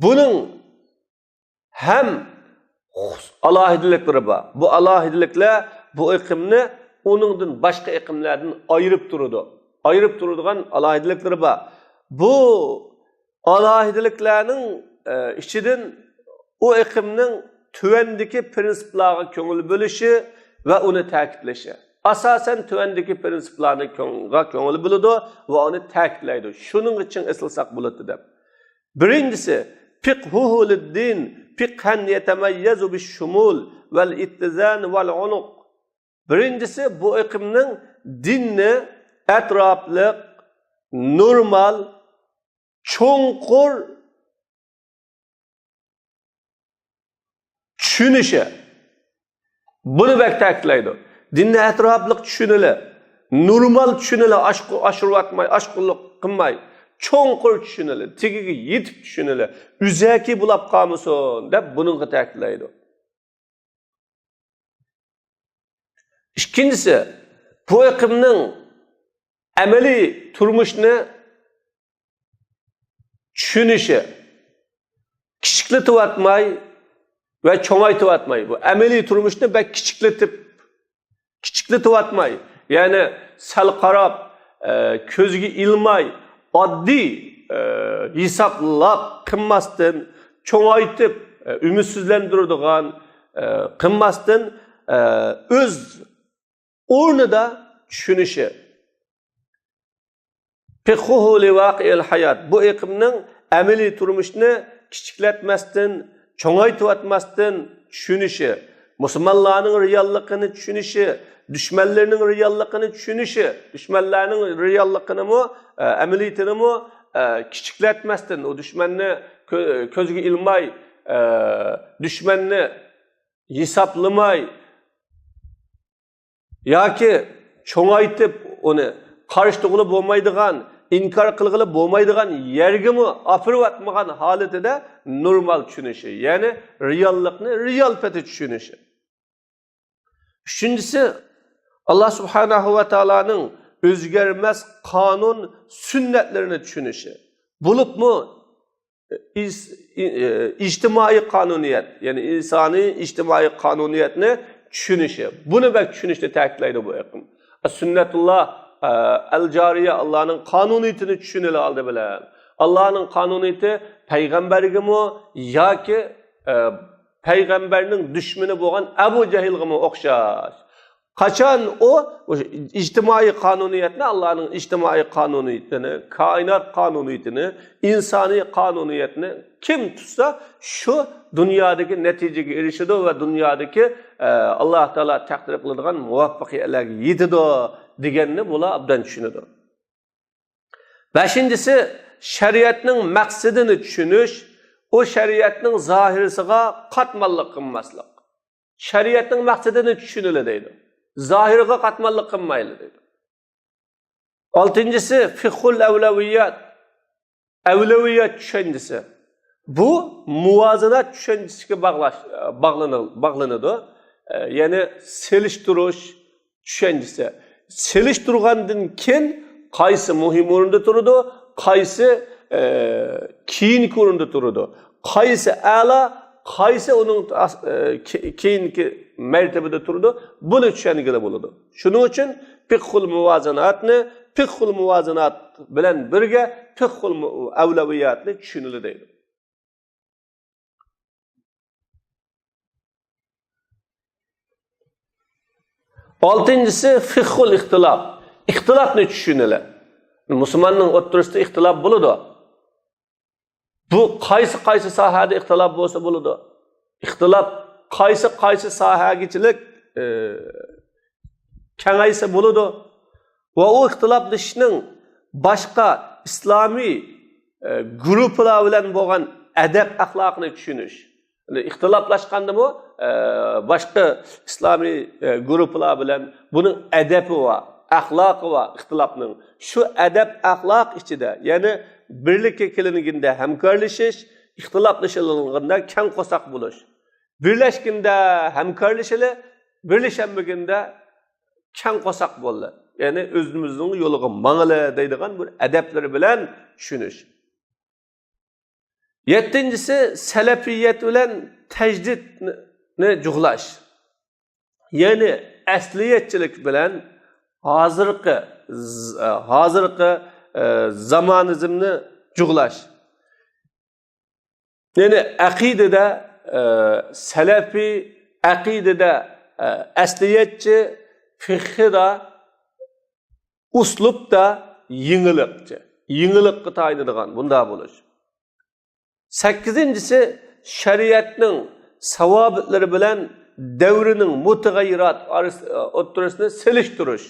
بۇنىڭ ھەم خۇس-، ئالاھىدىلىكلىرى بار. بۇ ئالاھىدىلىكلەر بۇ ئېقىمنى ئۇنىڭدىن باشقا ئېقىملاردىن ئايرىپ تۇرىدۇ. ئايرىپ تۇرىدىغان ئالاھىدىلىكلىرى بار. بۇ ئالاھىدىلىكلەرنىڭ، ئە، ئىچىدىن ئۇ ئېقىمنىڭ تۆۋەندىكى پىرىنسىپلارغا كۆڭۈل بۆلۈشى ۋە ئۇنى تەكىتلىشى. ئاساسەن تۆۋەندىكى پىرىنسىپلارنى كۆڭ-، غا كۆڭۈل بۆلىدۇ ۋە ئۇنى تەكىتلەيدۇ. شۇنىڭغا چىڭ ئېسىلساق بولىدۇ دەپ. بىرىنچىسى، فىقھۇھۇ لىددىن، فىقھەن يەتەمەييەزۇ بىششۇمۇل ۋەل ئىتتىزان ۋەل ئۇنۇق. بىرىنچىسى، بۇ ئېقىمنىڭ دىننى ئەتراپلىق، نورمال، چوڭقۇر چۈشىنىشى. بۇنى بەك تەكىتلەيدۇ. دىننى ئەتراپلىق چۈشىنىلى، نورمال چۈشىنىلى، ئاشقۇ-، ئاشۇرۇۋاتماي، ئاشقۇنلۇق قىلماي، چوڭقۇر چۈشىنىلى، تېگىگە يېتىپ چۈشىنىلى، ئۆزەكى بولاپ قالمىسۇن دەپ بۇنىڭغا تەكىتلەيدۇ. ئىككىنچىسى، بۇ ئېقىمنىڭ ئەمەلىي تۇرمۇشنى چۈشىنىشى، كىچىكلىتىۋاتماي ۋە چوڭايتىۋاتماي، بۇ ئەمەلىي تۇرمۇشنى بەك كىچىكلىتىپ، كىچىكلىتىۋاتماي، يەنى سەل قاراپ، ئە، كۆزگە ئىلماي، ئاددىي، ئە، ھېسابلاپ قىلماستىن، چوڭايتىپ، ئە، ئۈمىدسىزلەندۈرىدىغان، ئە، قىلماستىن، ئە، ئۆز ئورنىدا چۈشىنىشى. فىقھۇھۇ لىۋاقىئىل ھايات. بۇ ئېقىمنىڭ ئەمەلىي تۇرمۇشنى كىچىكلەتمەستىن، چوڭايتىۋاتماستىن چۈشىنىشى. مۇسۇلمانلارنىڭ رېئاللىقىنى چۈشىنىشى، دۈشمەنلىرىنىڭ رېئاللىقىنى چۈشىنىشى، دۈشمەنلەرنىڭ رېئاللىقىنىمۇ، ئە، ئەمەلىيىتىنىمۇ، ئە، كىچىكلەتمەستىن، ئۇ دۈشمەننى كۆ-، كۆزگە ئىلماي، ئە، دۈشمەننى ھېسابلىماي، ياكى چوڭايتىپ ئۇنى قارشى تۇرغىلى بولمايدىغان، ئىنكار قىلغىلى بولمايدىغان يەرگىمۇ ئاپىرىۋاتمىغان ھالىتىدە نورمال چۈشىنىشى، يەنى رېئاللىقنى رېئال پېتى چۈشىنىشى. ئۈچىنچىسى، ئاللا سۇبھانەھۇ ۋە تائالانىڭ ئۆزگەرمەس قانۇن سۈننەتلىرىنى چۈشىنىشى. بولۇپمۇ ئىس-، ئى-، ئىجتىمائىي قانۇنىيەت، يەنى ئىنسانىي ئىجتىمائىي قانۇنىيەتنى چۈشىنىشى. بۇنى بەك چۈشىنىشنى تەكىتلەيدۇ بۇ ئېقىم. سۈننەتۇللا، ئە، ئەل جارىيە، ئاللانىڭ قانۇنىيىتىنى چۈشىنىلى ئالدى بىلەن. ئاللانىڭ قانۇنىيىتى پەيغەمبەرگىمۇ ياكى، ئە، پەيغەمبەرنىڭ دۈشمىنى بولغان ئەبۇ جەھىلغىمۇ ئوخشاش. قاچان ئۇ، ئۇ ئىجتىمائىي قانۇنىيەتنى، ئاللانىڭ ئىجتىمائىي قانۇنىيىتىنى، كائىنات قانۇنىيىتىنى، ئىنسانىي قانۇنىيەتنى كىم تۇتسا، شۇ دۇنيادىكى نەتىجىگە ئېرىشىدۇ ۋە دۇنيادىكى، ئە، ئاللا تائالا تەقدىر قىلىدىغان مۇۋەپپەقىيەتلەرگە يېتىدۇ دېگەننى بۇلار ئوبدان چۈشىنىدۇ. بەشىنچىسى، شەرىئەتنىڭ مەقسىتىنى چۈشىنىش، ئۇ شەرىئەتنىڭ زاھىرىسىغا قاتماللىق قىلماسلىق. شەرىئەتنىڭ مەقسىتىنى چۈشىنىلى دەيدۇ. زاھىرىغا قاتماللىق قىلمايلى دەيدۇ. ئالتىنچىسى، فىقھۇل ئەۋلەۋىيات، ئەۋلەۋىيات چۈشەنچىسى. بۇ مۇۋازىنات چۈشەنچىسىگە باغلاش، باغلىنىل-، باغلىنىدۇ. يەنى سېلىشتۇرۇش چۈشەنچىسى. سېلىشتۇرغاندىن كېيىن قايسى مۇھىم ئورۇندا تۇرىدۇ، قايسى، ئە، كېيىنكى ئورۇندا تۇرىدۇ، قايسى ئەلا، قايسى ئۇنىڭ ئاس-، ئە، كې-، كېيىنكى مەرتىۋىدە تۇرىدۇ، بۇنى چۈشەنگىلى بولىدۇ. شۇنىڭ ئۈچۈن پىقھۇل مۇۋازىناتنى، پىقھۇل مۇۋازىنات بىلەن بىرگە پىقھۇل مۇ-، ئەۋلەۋىياتنى چۈشىنىلى دەيدۇ. ئالتىنچىسى، فىقھۇل ئىختىلاپ. ئىختىلاپنى چۈشىنىلى. مۇسۇلماننىڭ ئوتتۇرىسىدا ئىختىلاپ بولىدۇ. بۇ قايسى، قايسى ساھەدە ئىختىلاپ بولسا بولىدۇ. ئىختىلاپ قايسى، قايسى ساھەگىچىلىك، ئى، كېڭەيسە بولىدۇ. ۋە ئۇ ئىختىلاپلىشىشنىڭ باشقا ئىسلامىي، ئى، گۇرۇپپىلار بىلەن بولغان ئەدەپ ئەخلاقىنى چۈشىنىش. يەنى ئىختىلاپلاشقاندىمۇ، ئە، باشقا ئىسلامىي، ئە، گۇرۇپپىلار بىلەن بۇنىڭ ئەدەپى بار، ئەخلاقى بار ئىختىلاپنىڭ. شۇ ئەدەپ ئەخلاق ئىچىدە، يەنى بىرلىككە كېلىنگەندە ھەمكارلىشىش، ئىختىلاپلىشىلغاندا كەڭ قورساق بولۇش. بىرلەشكەندە ھەمكارلىشىلى، بىرلىشەلمىگەندە كەڭ قورساق بولىلى. يەنى ئۆزىمىزنىڭ يولىغا ماڭىلى دەيدىغان بىر ئەدەپلىرى بىلەن چۈشىنىش. يەتتىنچىسى، سەلەپىيەت بىلەن تەجدىدنى جۇغلاش. يەنى ئەسلىيەتچىلىك بىلەن ھازىرقى ز-، ھازىرقى، ئە، زامانىزمنى جۇغلاش. يەنى ئەقىدىدە، ئە، سەلەفىي، ئەقىدىدە، ئە، ئەسلىيەتچى، فىقھىدا، ئۇسلۇبتا يېڭىلىقچى، يېڭىلىققا تايىنىدىغان بۇنداق بولۇش. سەككىزىنچىسى، شەرىئەتنىڭ ساۋابىتلىرى بىلەن دەۋرنىڭ مۇتەغەييىرات ئارىس-، ئوتتۇرىسىنى سېلىشتۇرۇش.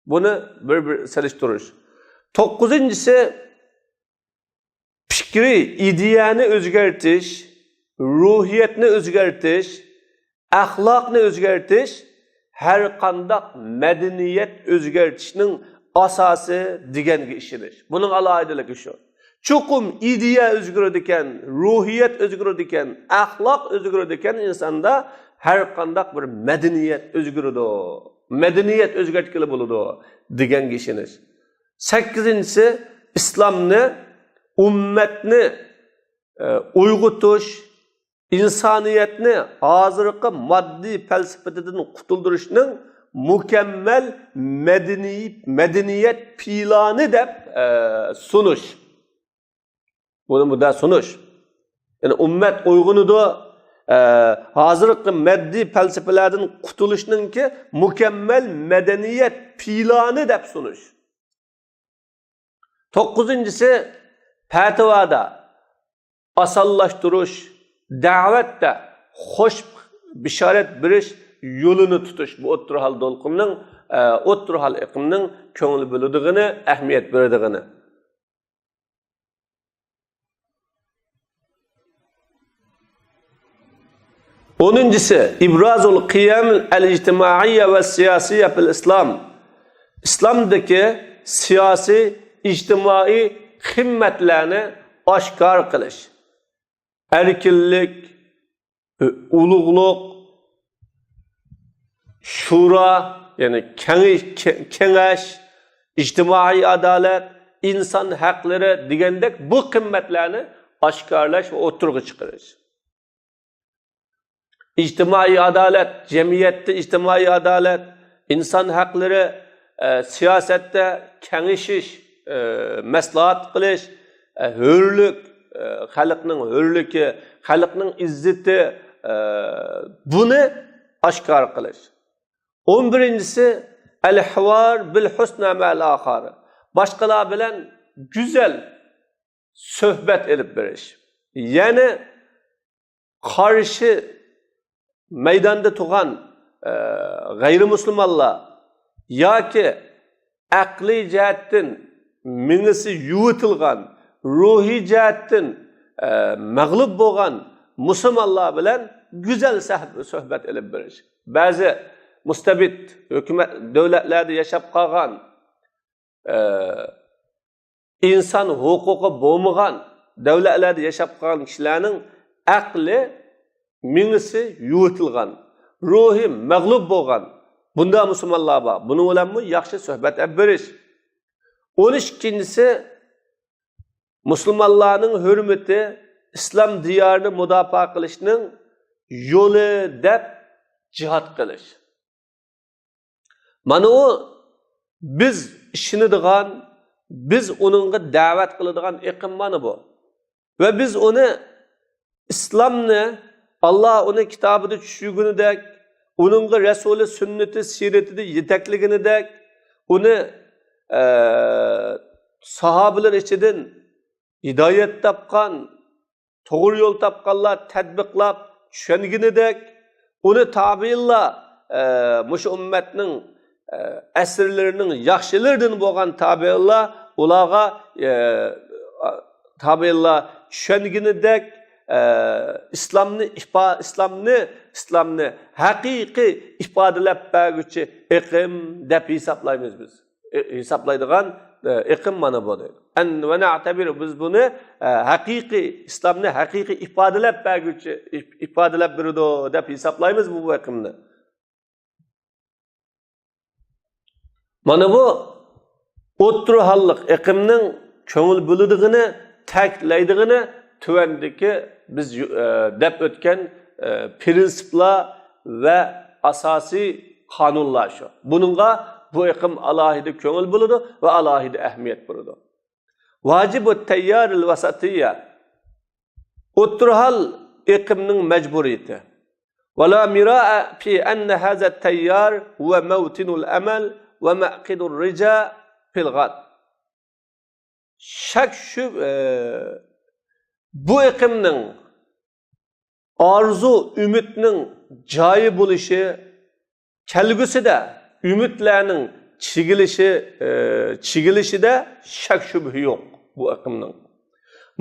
بۇنى بىر-بىر سېلىشتۇرۇش. توققۇزىنچىسى، پىكرىي ئىدىيەنى ئۆزگەرتىش، روھىيەتنى ئۆزگەرتىش، ئەخلاقنى ئۆزگەرتىش ھەر قانداق مەدەنىيەت ئۆزگەرتىشنىڭ ئاساسى دېگەنگە ئىشىنىش. بۇنىڭ ئالاھىدىلىكى شۇ. چوقۇم ئىدىيە ئۆزگىرىدىكەن، روھىيەت ئۆزگىرىدىكەن، ئەخلاق ئۆزگىرىدىكەن ئىنساندا ھەر قانداق بىر مەدەنىيەت ئۆزگىرىدۇ. مەدەنىيەت ئۆزگەرتكىلى بولىدۇ دېگەنگە ئىشىنىش. سەككىزىنچىسى، ئىسلامنى، ئۈممەتنى، ئە، ئويغىتىش، ئىنسانىيەتنى ھازىرقى ماددىي پەلسەپىدىن قۇتۇلدۇرۇشنىڭ مۇكەممەل مەدەنىي، مەدەنىيەت پىلانى دەپ، ئە، سۇنۇش. بۇنى مۇنداق سۇنۇش. يەنى ئۈممەت ئويغىنىدۇ، ئە، ھازىرقى ماددىي پەلسەپىلەردىن قۇتۇلۇشنىڭكى مۇكەممەل مەدەنىيەت پىلانى دەپ سۇنۇش. توققۇزىنچىسى، پەتىۋادا ئاسانلاشتۇرۇش، دەۋەتتە خوش بېشارەت بېرىش يولىنى تۇتۇش. بۇ ئوتتۇرا ھال دولقۇننىڭ، ئە، ئوتتۇرا ھال ئېقىمنىڭ كۆڭۈل بۆلىدىغىنى، ئەھمىيەت بېرىدىغىنى. ئونىنچىسى، ئىبرازۇل قىيەم ئەل ئىجتىمائىيە ۋە سىياسىيە فىل ئىسلام. ئىسلامدىكى سىياسىي، ئىجتىمائىي قىممەتلەرنى ئاشكارا قىلىش، ئەركىنلىك، ئۇلۇغلۇق، شورا، يەنى كېڭى-، كېڭەش، ئىجتىمائىي ئادالەت، ئىنسان ھەقلىرى دېگەندەك بۇ قىممەتلەرنى ئاشكارىلاش ۋە ئوتتۇرىغا چىقىرىش. ئىجتىمائىي ئادالەت، جەمئىيەتتە ئىجتىمائىي ئادالەت، ئىنسان ھەقلىرى، ئە، سىياسەتتە كېڭىشىش، ئە، مەسلىھەت قىلىش، ئە، ھۆرلۈك، ئە، خەلقنىڭ ھۆرلۈكى، خەلقنىڭ ئىززىتى، ئە، بۇنى ئاشكارا قىلىش. ئون بىرىنچىسى، ئەل ھىۋار بىل ھۇسنە مەل ئاخار. باشقىلار بىلەن گۈزەل سۆھبەت ئېلىپ بېرىش. يەنى قارشى مەيداندا تۇرغان، ئە، غەيرىمۇسۇلمانلار ياكى ئەقلىي جەھەتتىن مېڭىسى يۇۋۇتۇلغان، روھىي جەھەتتىن، ئە، مەغلۇپ بولغان مۇسۇلمانلار بىلەن گۈزەل سەھ-، سۆھبەت ئېلىپ بېرىش. بەزى مۇستەبىت ھۆكۈمەت، دۆلەتلەردە ياشاپ قالغان، ئە، ئىنسان ھوقۇقى بولمىغان دۆلەتلەردە ياشاپ قالغان كىشىلەرنىڭ ئەقلى، مېڭىسى يۇۋۇتۇلغان، روھى مەغلۇپ بولغان بۇنداق مۇسۇلمانلار بار. بۇنىڭ بىلەنمۇ ياخشى سۆھبەت ئېلىپ بېرىش. ئون ئىككىنچىسى، مۇسۇلمانلارنىڭ ھۆرمىتى ئىسلام دىيارىنى مۇداپىئە قىلىشنىڭ يولى دەپ جىھاد قىلىش. مانا ئۇ بىز ئىشىنىدىغان، بىز ئۇنىڭغا دەۋەت قىلىدىغان ئېقىم مانا بۇ. ۋە بىز ئۇنى ئىسلامنى، ئاللا ئۇنى كىتابىدا چۈشۈرگىنىدەك، ئۇنىڭغا رەسۇلى سۈننىتى سىرىتىدە يېتەكلىگىنىدەك، ئۇنى، ئە، ساھابىلەر ئىچىدىن ھىدايەت تاپقان، توغرا يول تاپقانلار تەتبىقلاپ چۈشەنگىنىدەك، ئۇنى تابىئىنلار، ئە، مۇشۇ ئۈممەتنىڭ، ئە، ئەسىرلىرىنىڭ ياخشىلىرىدىن بولغان تابىئىنلار ئۇلارغا، ئە، تابىئىنلار چۈشەنگىنىدەك، ئە، ئىسلامنى ئىپا-، ئىسلامنى، ئىسلامنى ھەقىقىي ئىپادىلەپ بەرگۈچى ئېقىم دەپ ھېسابلايمىز بىز. ئى-، ھېسابلايدىغان، ئى، ئېقىم مانا بۇ دەيدۇ. ئەن ۋە نەئتەبىر، بىز بۇنى، ئە، ھەقىقىي، ئىسلامنى ھەقىقىي ئىپادىلەپ بەرگۈچى، ئىپ-، ئىپادىلەپ بېرىدۇ دەپ ھېسابلايمىز بۇ، بۇ ئېقىمنى. مانا بۇ ئوتتۇرا ھاللىق ئېقىمنىڭ كۆڭۈل بۆلىدىغىنى، تەكىتلەيدىغىنى تۆۋەندىكى بىز يۇ-، ئە، دەپ ئۆتكەن، ئە، پىرىنسىپلار ۋە ئاساسىي قانۇنلار شۇ. بۇنىڭغا بۇ ئېقىم ئالاھىدە كۆڭۈل بۆلىدۇ ۋە ئالاھىدە ئەھمىيەت بېرىدۇ. ۋاجىبۇت تەييارىل ۋەسەتىييە. ئوتتۇرا ھال ئېقىمنىڭ مەجبۇرىيىتى. ۋە لا مىرائە فى ئەننە ھازا تەييار ۋە مەۋتىنۇل ئەمەل ۋە مەقىدۇر رىجا فىل غاد. شەك شۈب-، ئە، بۇ ئېقىمنىڭ ئارزۇ، ئۈمىدنىڭ جايى بولۇشى، كەلگۈسىدە ئۈمىدلەرنىڭ چىگىلىشى، ئە، چىگىلىشىدە شەك شۈبھە يوق بۇ ئېقىمنىڭ.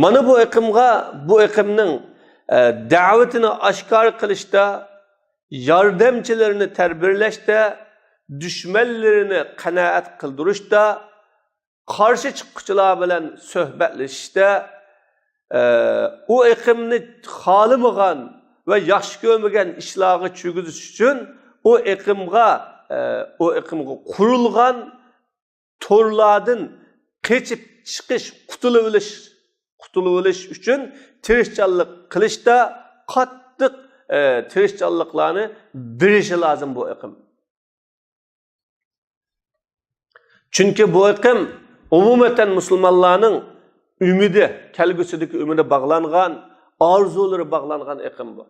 مانا بۇ ئېقىمغا، بۇ ئېقىمنىڭ، ئە، دەۋىتىنى ئاشكارا قىلىشتا، ياردەمچىلىرىنى تەربىيەلەشتە، دۈشمەنلىرىنى قانائەت قىلدۇرۇشتا، قارشى چىققۇچىلار بىلەن سۆھبەتلىشىشتە، ئە، ئۇ ئېقىمنى خالىمىغان ۋە ياخشى كۆرمىگەن ئىشلارغا چۈشۈرگۈزۈش ئۈچۈن ئۇ ئېقىمغا، ئە، ئۇ ئېقىمغا قۇرۇلغان تورلاردىن قېچىپ چىقىش، قۇتۇلۇۋېلىش، قۇتۇلۇۋېلىش ئۈچۈن تىرىشچانلىق قىلىشتا قاتتىق، ئە، تىرىشچانلىقلارنى بېرىشى لازىم بۇ ئېقىم. چۈنكى بۇ ئېقىم ئومۇمەن مۇسۇلمانلارنىڭ ئۈمىدى، كەلگۈسىدىكى ئۈمىدى باغلانغان، ئارزۇلىرى باغلانغان ئېقىم بۇ.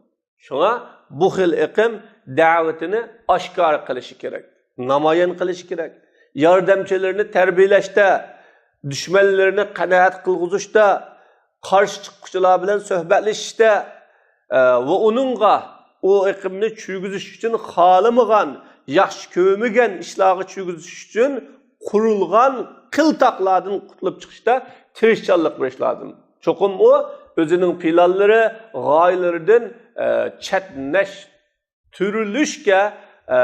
شۇڭا بۇ خىل ئېقىم دەۋىتىنى ئاشكارا قىلىشى كېرەك، نامايان قىلىشى كېرەك. ياردەمچىلىرىنى تەربىيەلەشتە، دۈشمەنلىرىنى قانائەت قىلغۇزۇشتا، قارشى چىققۇچىلار بىلەن سۆھبەتلىشىشتە، ئە، ۋە ئۇنىڭغا ئۇ ئېقىمنى چۈشۈرگۈزۈش ئۈچۈن خالىمىغان، ياخشى كۆرمىگەن ئىشلارغا چۈشۈرگۈزۈش ئۈچۈن قۇرۇلغان قىلتاقلاردىن قۇتۇلۇپ چىقىشتا تىرىشچانلىق بېرىش لازىم. چوقۇم ئۇ ئۆزىنىڭ پىلانلىرى، غايىلىرىدىن، ئە، چەتنەش، تۈرۈلۈشكە، ئە،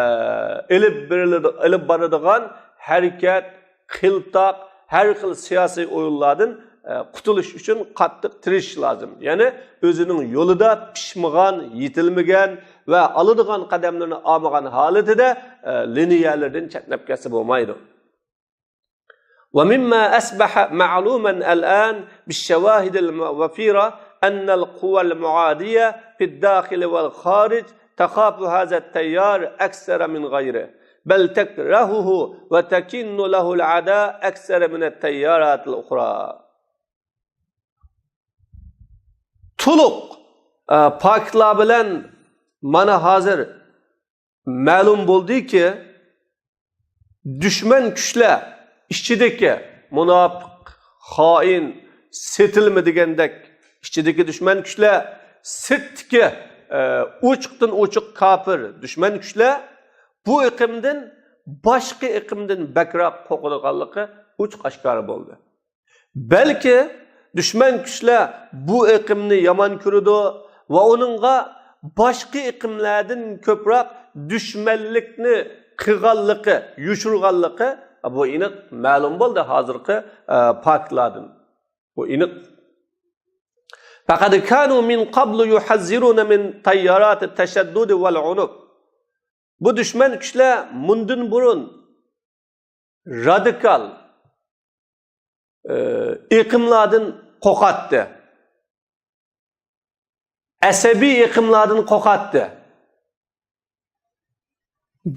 ئېلىپ بېرىلىدۇ-، ئېلىپ بارىدىغان ھەرىكەت، قىلتاق، ھەر خىل سىياسىي ئويۇنلاردىن، ئە، قۇتۇلۇش ئۈچۈن قاتتىق تىرىشىش لازىم. يەنى ئۆزىنىڭ يولىدا پىشمىغان، يېتىلمىگەن ۋە ئالىدىغان قەدەملىرىنى ئالمىغان ھالىتىدە، ئە، لىنىيەلىرىدىن چەتنەپ كەتسە بولمايدۇ. ومما أصبح معلوما الآن بالشواهد الوفيرة أن القوى المعادية في الداخل والخارج تخاف هذا التيار أكثر من غيره، بل تكرهه وتكن له العدا أكثر من التيارات الأخرى. تولۇق، ئە، پاكىتلار بىلەن مانا ھازىر مەلۇم بولدىكى، دۈشمەن كۈچلەر ئىچىدىكى مۇناپىق، خائىن، سېتىلما دېگەندەك ئىچىدىكى دۈشمەن كۈچلەر، سىرتتىكى، ئە، ئوچۇقتىن ئوچۇق كاپىر دۈشمەن كۈچلەر بۇ ئېقىمدىن باشقا ئېقىمدىن بەكرەك قورقىدىغانلىقى ئوچۇق ئاشكارا بولدى. بەلكى دۈشمەن كۈچلەر بۇ ئېقىمنى يامان كۆرىدۇ ۋە ئۇنىڭغا باشقا ئېقىملاردىن كۆپرەك دۈشمەنلىكنى قىلغانلىقى، يوشۇرغانلىقى، بۇ ئېنىق مەلۇم بولدى ھازىرقى، ئە، پاكىتلاردىن. بۇ ئېنىق. فقد كانوا من قبل يحذرون من تيارات التشدد والعنف. بۇ دۈشمەن كۈچلەر مۇندىن بۇرۇن رادىكال، ئە، ئېقىملاردىن قورقاتتى. ئەسەبىي ئېقىملاردىن قورقاتتى.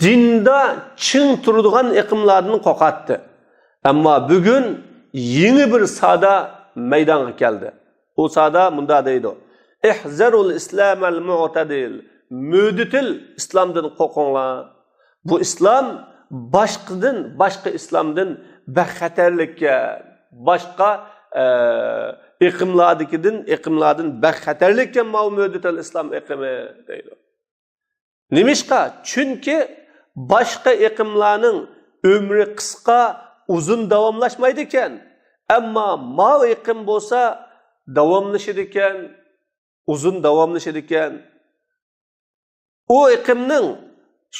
دىندا چىڭ تۇرىدىغان ئېقىملاردىن قورقاتتى. ئەمما بۈگۈن يېڭى بىر سادا مەيدانغا كەلدى. ئۇ سادا مۇنداق دەيدۇ: احذروا الإسلام المعتدل. مۆتىدىل ئىسلامدىن قورقۇڭلار. بۇ ئىسلام باشقىدىن، باشقا ئىسلامدىن بەخەتەرلىككەن، باشقا، ئە، ئېقىملاردىكىدىن، ئېقىملاردىن بەخەتەرلىككەن ماۋۇ مۆتىدىل ئىسلام ئېقىمى دەيدۇ. نېمىشقا؟ چۈنكى باشقا ئېقىملارنىڭ ئۆمرى قىسقا، ئۇزۇن داۋاملاشمايدىكەن. ئەمما ماۋۇ ئېقىم بولسا داۋاملىشىدىكەن، ئۇزۇن داۋاملىشىدىكەن. ئۇ ئېقىمنىڭ،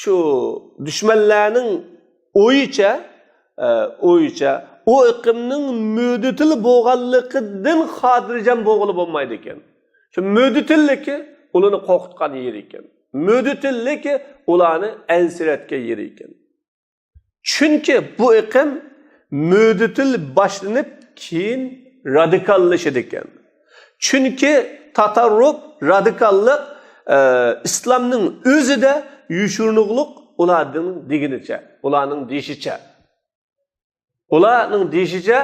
شۇ دۈشمەنلەرنىڭ ئويىچە، ئە، ئويىچە، ئۇ ئېقىمنىڭ مۆتىدىل بولغانلىقىدىن خاتىرجەم بولغىلى بولمايدىكەن. شۇ مۆتىدىللىكى ئۇلارنى قورقۇتقان يېرى ئىكەن. مۆتىدىللىكى ئۇلارنى ئەنسىرەتكەن يېرى ئىكەن. چۈنكى بۇ ئېقىم مۆتىدىل باشلىنىپ، كېيىن رادىكاللىشىدىكەن. چۈنكى تاتارروپ، رادىكاللىق، ئە، ئىسلامنىڭ ئۆزىدە يوشۇرۇنۇقلۇق ئۇلارنىڭ دېگىنىچە، ئۇلارنىڭ دېيىشىچە. ئۇلارنىڭ دېيىشىچە،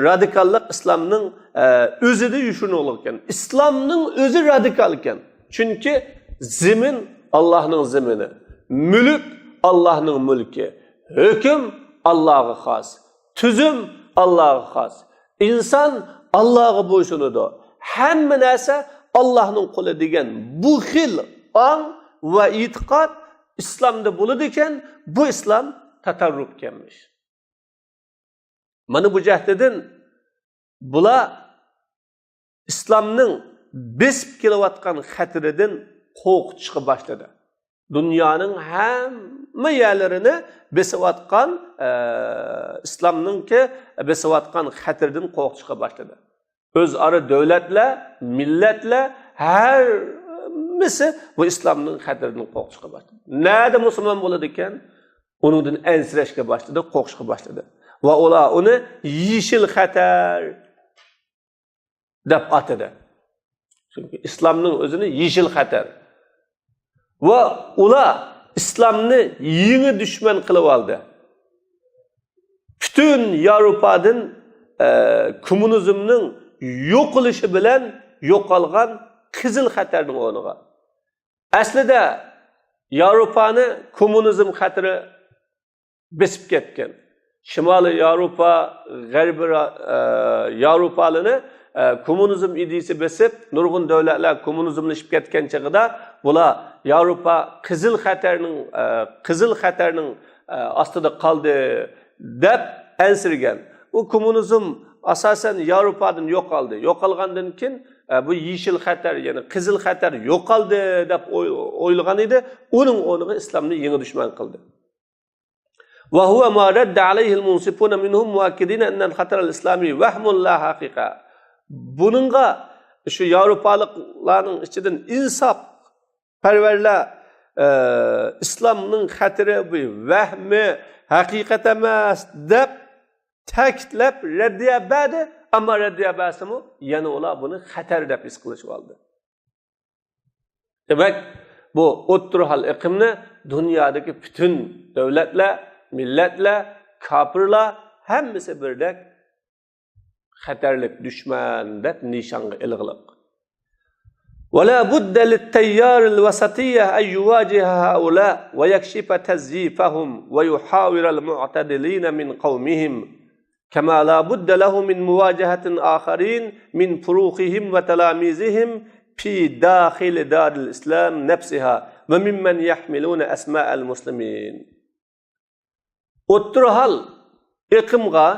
رادىكاللىق ئىسلامنىڭ، ئە، ئۆزىدە يوشۇرۇنۇقلۇق ئىكەن. ئىسلامنىڭ ئۆزى رادىكال ئىكەن. چۈنكى زېمىن ئاللاھنىڭ زېمىنى، مۈلۈك ئاللاھنىڭ مۈلكى، ھۆكۈم ئاللاھقا خاس، تۈزۈم ئاللاھقا خاس. ئىنسان ئاللاھقا بويسۇنىدۇ. ھەممە نەرسە ئاللاھنىڭ قولى دېگەن بۇ خىل ئاڭ ۋە ئېتىقاد ئىسلامدا بولىدىكەن، بۇ ئىسلام تاتارروپكەنمىش. مانا بۇ جەھەتتىن بۇلار ئىسلامنىڭ بېسىپ كېلىۋاتقان خەتىرىدىن قورقۇتۇشقا باشلىدى. دۇنيانىڭ ھەممە يەرلىرىنى بېسىۋاتقان، ئە، ئىسلامنىڭكى بېسىۋاتقان خەتىرىدىن قورقۇتۇشقا باشلىدى. ئۆزئارا دۆلەتلەر، مىللەتلەر ھەممىسى بۇ ئىسلامنىڭ خەتىرىدىن قورقۇشقا باشلىدى. نەدە مۇسۇلمان بولىدىكەن، ئۇنىڭدىن ئەنسىرەشكە باشلىدى، قورقۇشقا باشلىدى. ۋە ئۇلار ئۇنى يېشىل خەتەر دەپ ئاتىدى. چۈنكى ئىسلامنىڭ ئۆزىنى يېشىل خەتەر. ۋە ئۇلار ئىسلامنى يېڭى دۈشمەن قىلىۋالدى. پۈتۈن ياۋروپادىن، ئە، كوممۇنىزمنىڭ يوقىلىشى بىلەن يوقالغان قىزىل خەتەرنىڭ ئورنىغا. ئەسلىدە ياۋروپانى كوممۇنىزم خەتىرى بېسىپ كەتكەن. شىمالىي ياۋروپا، غەربىي را-، ئە، ياۋروپالىنى، ئە، كوممۇنىزم ئىدىيىسى بېسىپ، نۇرغۇن دۆلەتلەر كوممۇنىزملىشىپ كەتكەن چېغىدا، بۇلار ياۋروپا قىزىل خەتەرنىڭ، ئە، قىزىل خەتەرنىڭ، ئە، ئاستىدا قالدى دەپ ئەنسىرىگەن. ئۇ كوممۇنىزم ئاساسەن ياۋروپادىن يوقالدى. يوقالغاندىن كېيىن، ئە، بۇ يېشىل خەتەر، يەنى قىزىل خەتەر يوقالدى دەپ ئوي-، ئويلىغان ئىدى. ئۇنىڭ ئورنىغا ئىسلامنى يېڭى دۈشمەن قىلدى. وهو ما رد عليه المنصفون منهم مؤكدين أن الخطر الإسلامي وهم لا حقيقة. بۇنىڭغا شۇ ياۋروپالىقلارنىڭ ئىچىدىن ئىنساپپەرۋەرلەر، ئە، ئىسلامنىڭ خەتىرى بۇ ۋەھمى، ھەقىقەت ئەمەس دەپ تەكىتلەپ رەددىيە بەردى. ئەمما رەددىيە بەرسىمۇ يەنە ئۇلار بۇنى خەتەر دەپ ھېس قىلىشىۋالدى. دېمەك، بۇ ئوتتۇرا ھال ئېقىمنى دۇنيادىكى پۈتۈن دۆلەتلەر، مىللەتلەر، كاپىرلار ھەممىسى بىردەك خەتەرلىك دۈشمەن دەپ نىشانغا ئېلىغلىق. ولا بد للتيار الوسطية أن يواجه هؤلاء ويكشف تزييفهم ويحاور المعتدلين من قومهم، كما لا بد له من مواجهة آخرين من فروخهم وتلاميذهم في داخل دار الإسلام نفسها وممن يحملون أسماء المسلمين. ئوتتۇرا ھال ئېقىمغا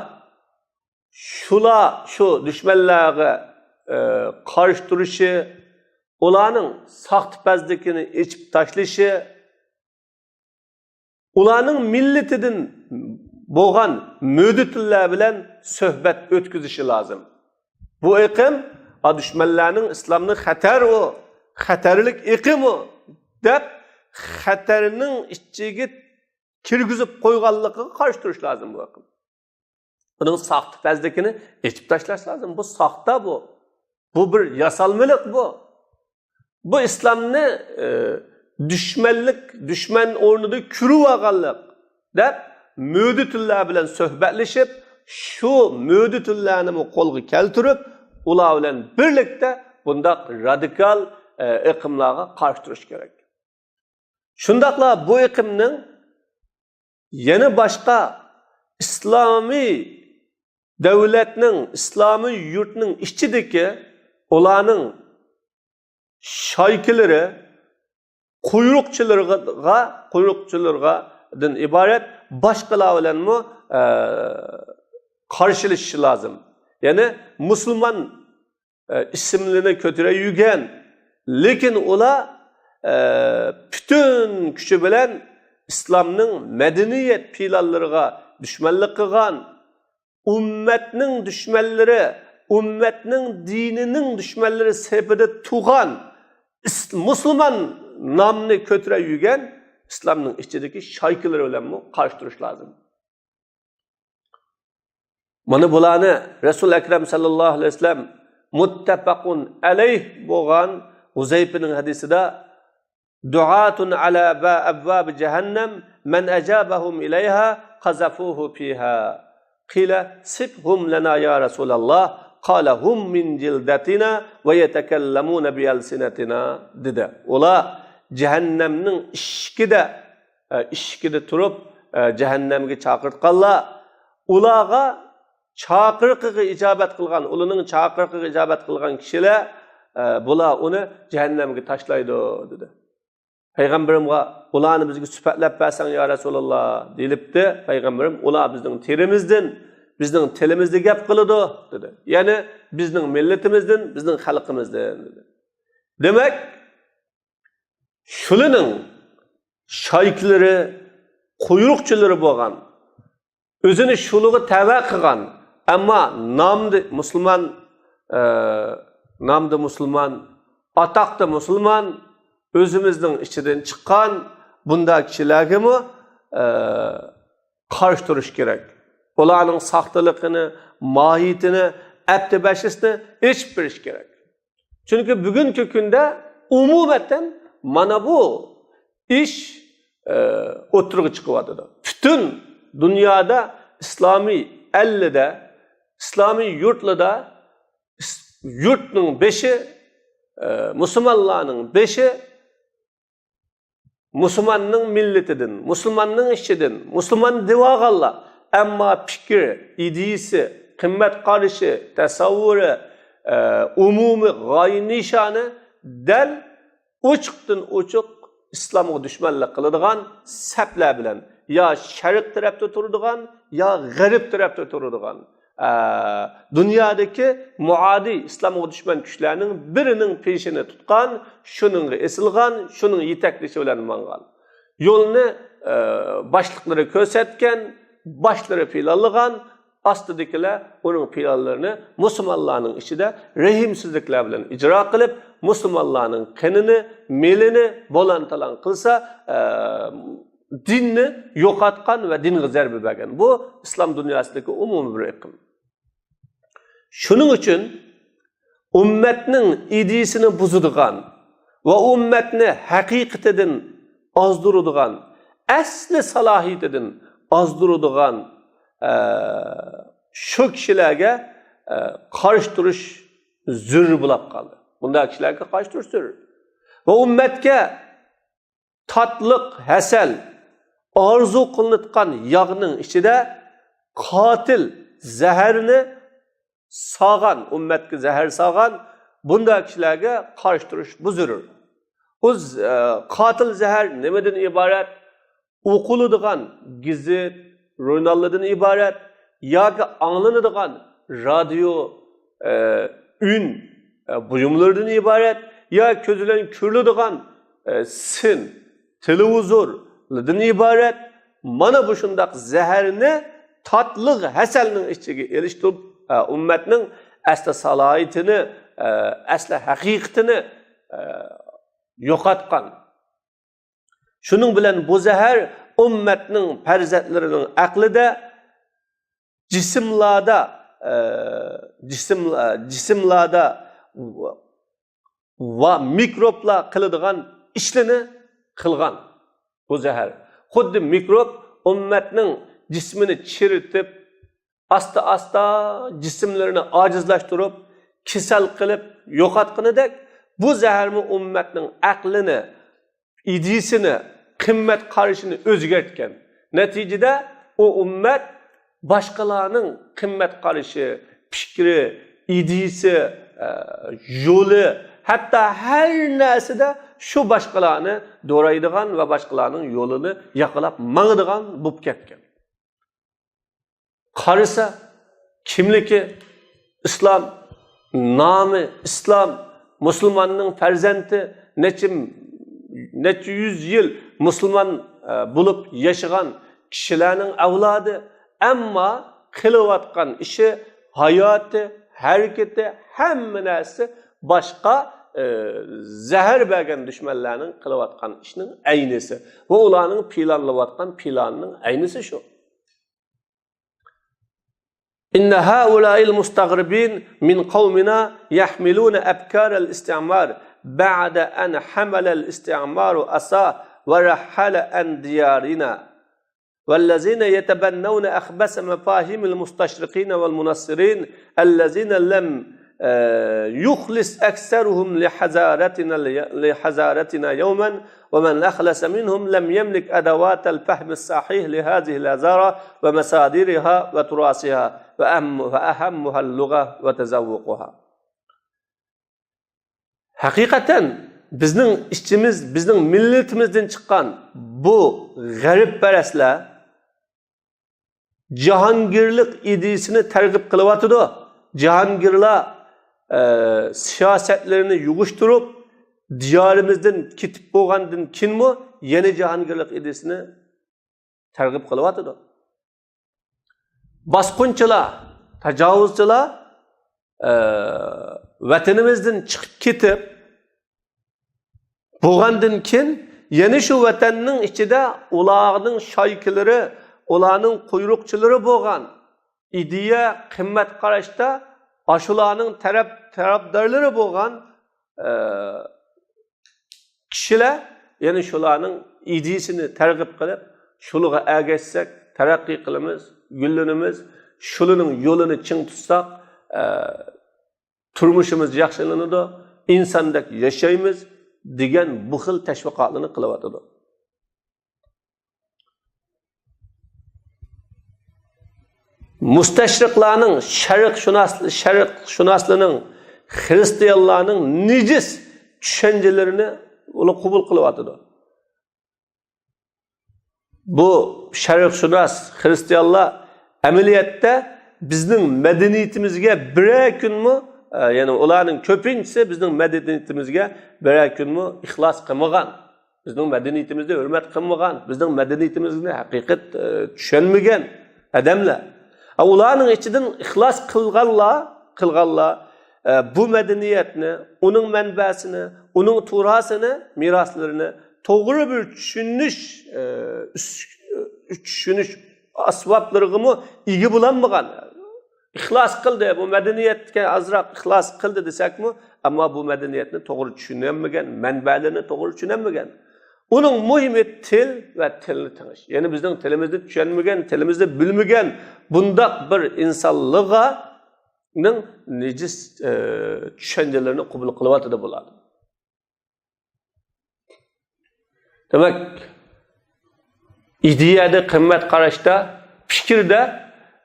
شۇلار، شۇ دۈشمەنلەرگە، ئە، قارشى تۇرۇشى، ئۇلارنىڭ ساختىپەزلىكىنى ئېچىپ تاشلىشى، ئۇلارنىڭ مىللىتىدىن بولغان مۆدىتىللەر بىلەن سۆھبەت ئۆتكۈزۈشى لازىم. بۇ ئېقىم، ئا، دۈشمەنلەرنىڭ ئىسلامنى خەتەر ئۇ، خەتەرلىك ئېقىم ئۇ دەپ، خەتەرنىڭ ئىچىگە كىرگۈزۈپ قويغانلىقىغا قارشى تۇرۇش لازىم بۇ ئېقىم. ئۇنىڭ ساختىپەزلىكىنى ئېچىپ تاشلاش لازىم. بۇ ساختا بۇ. بۇ بىر ياسالمىلىق بۇ. بۇ ئىسلامنى، ئى، دۈشمەنلىك، دۈشمەن ئورنىدا كۆرۈۋالغانلىق دەپ، مۆدىتىللار بىلەن سۆھبەتلىشىپ، شۇ مۆدىتىللارنىمۇ قولغا كەلتۈرۈپ، ئۇلار بىلەن بىرلىكتە بۇنداق رادىكال، ئى، ئېقىملارغا قارشى تۇرۇش كېرەك. شۇنداقلا بۇ ئېقىمنىڭ يەنە باشقا ئىسلامىي دۆلەتنىڭ، ئىسلامىي يۇرتنىڭ ئىچىدىكى ئۇلارنىڭ شايكىلىرى، قۇيرۇقچىلىرىغا، قۇيرۇقچىلىرىغادىن ئىبارەت باشقىلار بىلەنمۇ، ئە، قارشىلىشىشى لازىم. يەنى مۇسۇلمان ئە، ئىسىملىرىنى كۆتۈرە يۈرگەن، لېكىن ئۇلار، ئە، پۈتۈن كۈچى بىلەن ئىسلامنىڭ مەدەنىيەت پىلانلىرىغا دۈشمەنلىك قىلغان، ئۈممەتنىڭ دۈشمەنلىرى، ئۈممەتنىڭ دىنىنىڭ دۈشمەنلىرى سېپىدە تۇرغان ئىس-، مۇسۇلمان نامنى كۆتۈرە يۈرگەن ئىسلامنىڭ ئىچىدىكى شايكىلىرى بىلەنمۇ قارشى تۇرۇش لازىم. مانا بۇلارنى رەسۇل ئەكرەم سەللەللاھۇ ئەلەيھى ۋەسەللەم مۇتتەپەقۇن ئەلەيھ بولغان ھۇزەيپىنىڭ ھەدىسىدە، دۇئاتۇن ئەلا با-، ئەبۋابى جەھەننەم مەن ئەجابەھۇم ئىلەيھا قەزەفۇھۇ فىھا. قىلە سىفھۇم لەنا يا رەسۇلەللاھ. قالە ھۇم مىن جىلدەتىنا ۋە يەتەكەللەمۇنە بىئەلسىنەتىنا، دېدى. ئۇلار جەھەننەمنىڭ ئىشىكىدە ئە، ئىشىكىدە تۇرۇپ، ئە، جەھەننەمگە چاقىرتقانلار، ئۇلارغا چاقىرىقىغا ئىجابەت قىلغان، ئۇلارنىڭ چاقىرىقىغا ئىجابەت قىلغان كىشىلەر، ئە، بۇلار ئۇنى جەھەننەمگە تاشلايدۇ، دېدى. پەيغەمبىرىمغا، ئۇلارنى بىزگە سۈپەتلەپ بەرسەڭ، يا رەسۇلاللا، دېيىلىپتۇ. پەيغەمبىرىم، ئۇلار بىزنىڭ تېرىمىزدىن، بىزنىڭ تىلىمىزدا گەپ قىلىدۇ، دېدى. يەنى بىزنىڭ مىللىتىمىزدىن، بىزنىڭ خەلقىمىزدىن، دېدى. دېمەك، شۇلىنىڭ شايكىلىرى، قۇيرۇقچىلىرى بولغان، ئۆزىنى شۇلىغا تەۋە قىلغان، ئەمما نامدا مۇسۇلمان، ئە، نامدا مۇسۇلمان، ئاتاقتا مۇسۇلمان، ئۆزىمىزنىڭ ئىچىدىن چىققان بۇنداق كىشىلەرگىمۇ، ئە، قارشى تۇرۇش كېرەك. ئۇلارنىڭ ساختىلىقىنى، ماھىيىتىنى، ئەپتى بەشىسىنى ئېچىپ بېرىش كېرەك. چۈنكى بۈگۈنكى كۈندە ئومۇمەن مانا بۇ ئىش، ئە، ئوتتۇرىغا چىقىۋاتىدۇ. پۈتۈن دۇنيادا ئىسلامىي ئەللىدە، ئىسلامىي يۇرتلىدا، ئىس-، يۇرتنىڭ بېشى، ئە، مۇسۇلمانلارنىڭ بېشى مۇسۇلماننىڭ مىللىتىدىن، مۇسۇلماننىڭ ئىچىدىن، مۇسۇلمان دېۋالغانلار، ئەمما پىكرى، ئىدىيىسى، قىممەت قارىشى، تەسەۋۋۇرى، ئە، ئومۇمىي غايە نىشانى دەل ئوچۇقتىن ئوچۇق ئىسلامغا دۈشمەنلىك قىلىدىغان سەپلەر بىلەن يا شەرق تەرەپتە تۇرىدىغان، يا غەرب تەرەپتە تۇرىدىغان، ئە، دۇنيادىكى مۇئادىي ئىسلامغا دۈشمەن كۈچلەرنىڭ بىرىنىڭ پېشىنى تۇتقان، شۇنىڭغا ئېسىلغان، شۇنىڭ يېتەكلىشى بىلەن ماڭغان. يولنى، ئە، باشلىقلىرى كۆرسەتكەن، باشلىرى پىلانلىغان، ئاستىدىكىلەر ئۇنىڭ پىلانلىرىنى مۇسۇلمانلارنىڭ ئىچىدە رەھىمسىزلىكلەر بىلەن ئىجرا قىلىپ، مۇسۇلمانلارنىڭ قېنىنى، مېلىنى بولان-تالان قىلسا، ئە، دىننى يوقاتقان ۋە دىنغا زەربە بەرگەن. بۇ ئىسلام دۇنياسىدىكى ئومۇمىي بىر ئېقىم. شۇنىڭ ئۈچۈن ئۈممەتنىڭ ئىدىيىسىنى بۇزىدىغان ۋە ئۈممەتنى ھەقىقىتىدىن ئازدۇرىدىغان، ئەسلى سالاھىيىتىدىن ئازدۇرىدىغان، ئە، شۇ كىشىلەرگە، ئە، قارشى تۇرۇش زۆرۈر بولاپ قالدى. بۇنداق كىشىلەرگە قارشى تۇرۇش زۆرۈر. ۋە ئۈممەتكە تاتلىق ھەسەل، ئارزۇ قىلىنىدىغان ياغنىڭ ئىچىدە قاتىل زەھەرنى سالغان، ئۈممەتكە زەھەر سالغان بۇنداق كىشىلەرگە قارشى تۇرۇش بۇ زۆرۈر. ئۇ ز-، ئە، قاتىل زەھەر نېمىدىن ئىبارەت؟ ئوقۇلىدىغان گېزىت، ژۇرناللاردىن ئىبارەت ياكى ئاڭلىنىدىغان رادىيو، ئە، ئۈن، ئە، بۇيۇملىرىدىن ئىبارەت يا كۆز بىلەن كۆرۈلىدىغان، ئە، سىن، تېلېۋىزورلاردىن ئىبارەت. مانا بۇ شۇنداق زەھەرنى تاتلىق ھەسەلنىڭ ئىچىگە ئېلىشتۇرۇپ، ئە، ئۈممەتنىڭ ئەسلى سالاھىيىتىنى، ئە، ئەسلى ھەقىقىتىنى، ئە، يوقاتقان. شۇنىڭ بىلەن بۇ زەھەر ئۈممەتنىڭ پەرزەنتلىرىنىڭ ئەقلىدە، جىسىملاردا، ئە، جىسىم-، جىسىملاردا ۋە مىكروبلار قىلىدىغان ئىشلىرىنى قىلغان بۇ زەھەر. خۇددى مىكروب ئۈممەتنىڭ جىسمىنى چىرىتىپ، ئاستا-ئاستا جىسىملىرىنى ئاجىزلاشتۇرۇپ، كېسەل قىلىپ يوقاتقىنىدەك، بۇ زەھەرمۇ ئۈممەتنىڭ ئەقلىنى، ئىدىيىسىنى، قىممەت قارىشىنى ئۆزگەرتكەن. نەتىجىدە ئۇ ئۈممەت باشقىلارنىڭ قىممەت قارىشى، پىكرى، ئىدىيىسى، ئە، يولى، ھەتتا ھەر نەرسىدە شۇ باشقىلارنى دورايدىغان ۋە باشقىلارنىڭ يولىنى ياقىلاپ ماڭىدىغان بولۇپ كەتكەن. قارىسا، كىملىكى ئىسلام، نامى ئىسلام، مۇسۇلماننىڭ پەرزەنتى، نەچچە، نەچچە يۈز يىل مۇسۇلمان، ئە، بولۇپ ياشىغان كىشىلەرنىڭ ئەۋلادى، ئەمما قىلىۋاتقان ئىشى، ھاياتى، ھەرىكىتى، ھەممە نەرسىسى باشقا، ئە، زەھەر بەرگەن دۈشمەنلەرنىڭ قىلىۋاتقان ئىشىنىڭ ئەينىسى ۋە ئۇلارنىڭ پىلانلىۋاتقان پىلانىنىڭ ئەينىسى شۇ. إن هؤلاء المستغربين من قومنا يحملون أفكار الاستعمار بعد أن حمل الاستعمار عصاه ورحل عن ديارنا. والذين يتبنون أخبث مفاهيم المستشرقين والمنصرين الذين لم، آه، يخلص أكثرهم لحضارتنا، لحضارتنا يوما، ومن أخلص منهم لم يملك أدوات الفهم الصحيح لهذه الحضارة ومصادرها وتراثها وأهم-، وأهمها اللغة وتذوقها. ھەقىقەتەن بىزنىڭ ئىچىمىز، بىزنىڭ مىللىتىمىزدىن چىققان بۇ غەربپەرەسلەر جاھانگىرلىق ئىدىيىسىنى تەرغىب قىلىۋاتىدۇ. جاھانگىرلار، ئە، سىياسەتلىرىنى يۇغۇشتۇرۇپ، دىيارىمىزدىن كېتىپ بولغاندىن كېيىنمۇ يەنە جاھانگىرلىق ئىدىيىسىنى تەرغىب قىلىۋاتىدۇ. باسقۇنچىلار، تاجاۋۇزچىلار، ئە، ۋەتىنىمىزدىن چىقىپ كېتىپ بولغاندىن كېيىن، يەنە شۇ ۋەتەننىڭ ئىچىدە ئۇلارنىڭ شايكىلىرى، ئۇلارنىڭ قۇيرۇقچىلىرى بولغان، ئىدىيە، قىممەت قاراشتا ئاشۇلارنىڭ تەرەپ، تەرەپدارلىرى بولغان، ئە، كىشىلەر، يەنى شۇلارنىڭ ئىدىيىسىنى تەرغىب قىلىپ، شۇلىغا ئەگەشسەك، تەرەققىي قىلىمىز، گۈللىنىمىز، شۇلىنىڭ يولىنى چىڭ تۇتساق، ئە، تۇرمۇشىمىز ياخشىلىنىدۇ، ئىنساندەك ياشايمىز، دېگەن بۇ خىل تەشۋىقاتلارنى قىلىۋاتىدۇ. مۇستەشرىقلارنىڭ، شەرقشۇناس-، شەرقشۇناسلىرىنىڭ، خىرىستىيانلارنىڭ نىجىس چۈشەنچىلىرىنى ئۇلار قوبۇل قىلىۋاتىدۇ. بۇ شەرقشۇناس خىرىستىيانلار ئەمەلىيەتتە بىزنىڭ مەدەنىيىتىمىزگە بىرەر كۈنمۇ، ئە، يەنى ئۇلارنىڭ كۆپىنچىسى بىزنىڭ مەدەنىيىتىمىزگە بىرەر كۈنمۇ ئىخلاس قىلمىغان. بىزنىڭ مەدەنىيىتىمىزنى ھۆرمەت قىلمىغان، بىزنىڭ مەدەنىيىتىمىزنى ھەقىقەت، ئە، چۈشەنمىگەن ئادەملەر. ئە، ئۇلارنىڭ ئىچىدىن ئىخلاس قىلغانلار، قىلغانلار، ئە، بۇ مەدەنىيەتنى، ئۇنىڭ مەنبەسىنى، ئۇنىڭ تۇراسىنى، مىراسلىرىنى توغرا بىر چۈشىنىش، ئە، ئۈس-، چۈشىنىش ئەسۋابلىرىغىمۇ ئىگە بولالمىغان. ئىخلاس قىلدى، بۇ مەدەنىيەتكە ئازراق ئىخلاس قىلدى دېسەكمۇ، ئەمما بۇ مەدەنىيەتنى توغرا چۈشىنەلمىگەن، مەنبەلىرىنى توغرا چۈشىنەلمىگەن. ئۇنىڭ مۇھىمى تىل ۋە تىلنى تېڭىش. يەنى بىزنىڭ تىلىمىزنى چۈشەنمىگەن، تىلىمىزنى بىلمىگەن بۇنداق بىر ئىنسانلىغا نىڭ نىجىس، ئە، چۈشەنچىلىرىنى قوبۇل قىلىۋاتىدۇ بۇلار. دېمەك، ئىدىيەدە، قىممەت قاراشتا، پىكىردە،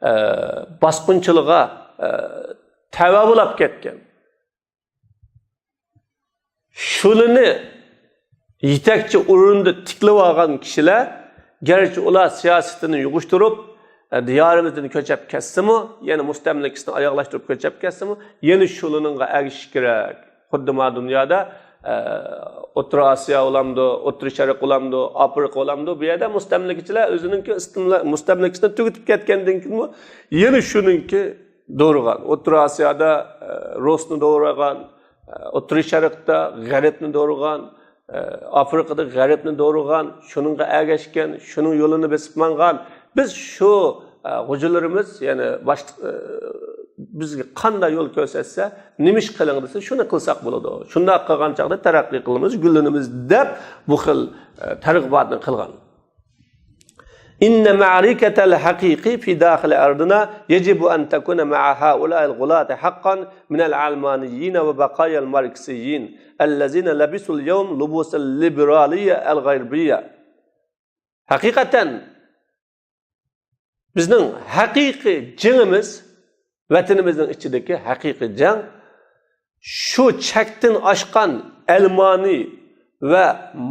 ئە، باسقۇنچىلىققا، ئە، تەۋە بولاپ كەتكەن. شۇلىنى يېتەكچى ئورۇندا تىكلىۋالغان كىشىلەر، گەرچە ئۇلار سىياسىتىنى يوغۇشتۇرۇپ، ئە، دىيارىمىزدىن كۆچۈپ كەتسىمۇ، يەنە مۇستەملىكىسىنى ئاياغلاشتۇرۇپ كۆچۈپ كەتسىمۇ، يەنە شۇلىنىڭغا ئەگىشىش كېرەك. خۇددى ما دۇنيادا، ئە، ئوتتۇرا ئاسىيا بولامدۇ، ئوتتۇرا شەرق بولامدۇ، ئافرىقا بولامدۇ، بۇ يەردە مۇستەملىكىچىلەر ئۆزىنىڭكى ئىستىملا-، مۇستەملىكىسىنى تۈگىتىپ كەتكەندىن كېيىنمۇ يەنە شۇنىڭكى دورىغان. ئوتتۇرا ئاسىيادا، ئە، رۇسنى دورىغان، ئە، ئوتتۇرا شەرقتە غەربنى دورىغان، ئە، ئافرىقىدا غەربنى دورىغان، شۇنىڭغا ئەگەشكەن، شۇنىڭ يولىنى بېسىپ ماڭغان. بىز شۇ، ئە، غوجىلىرىمىز، يەنى باشلىق، ئە، بىزگە قانداق يول كۆرسەتسە، نېمە ئىش قىلىڭ دېسە، شۇنى قىلساق بولىدۇ. شۇنداق قىلغان چاغدا تەرەققىي قىلىمىز، گۈللىنىمىز دەپ بۇ خىل، ئە، تەرغىباتنى قىلغان. إن معركة الحقيق في داخل أرضنا يجب أن تكون مع هؤلاء الغلاة حقا من العلمانيين وبقايا الماركسيين الذين لبسوا اليوم لبوس الليبرالية الغربية. ھەقىقەتەن بىزنىڭ ھەقىقىي جېڭىمىز، ۋەتىنىمىزنىڭ ئىچىدىكى ھەقىقىي جەڭ شۇ چەكتىن ئاشقان ئەلمانىي ۋە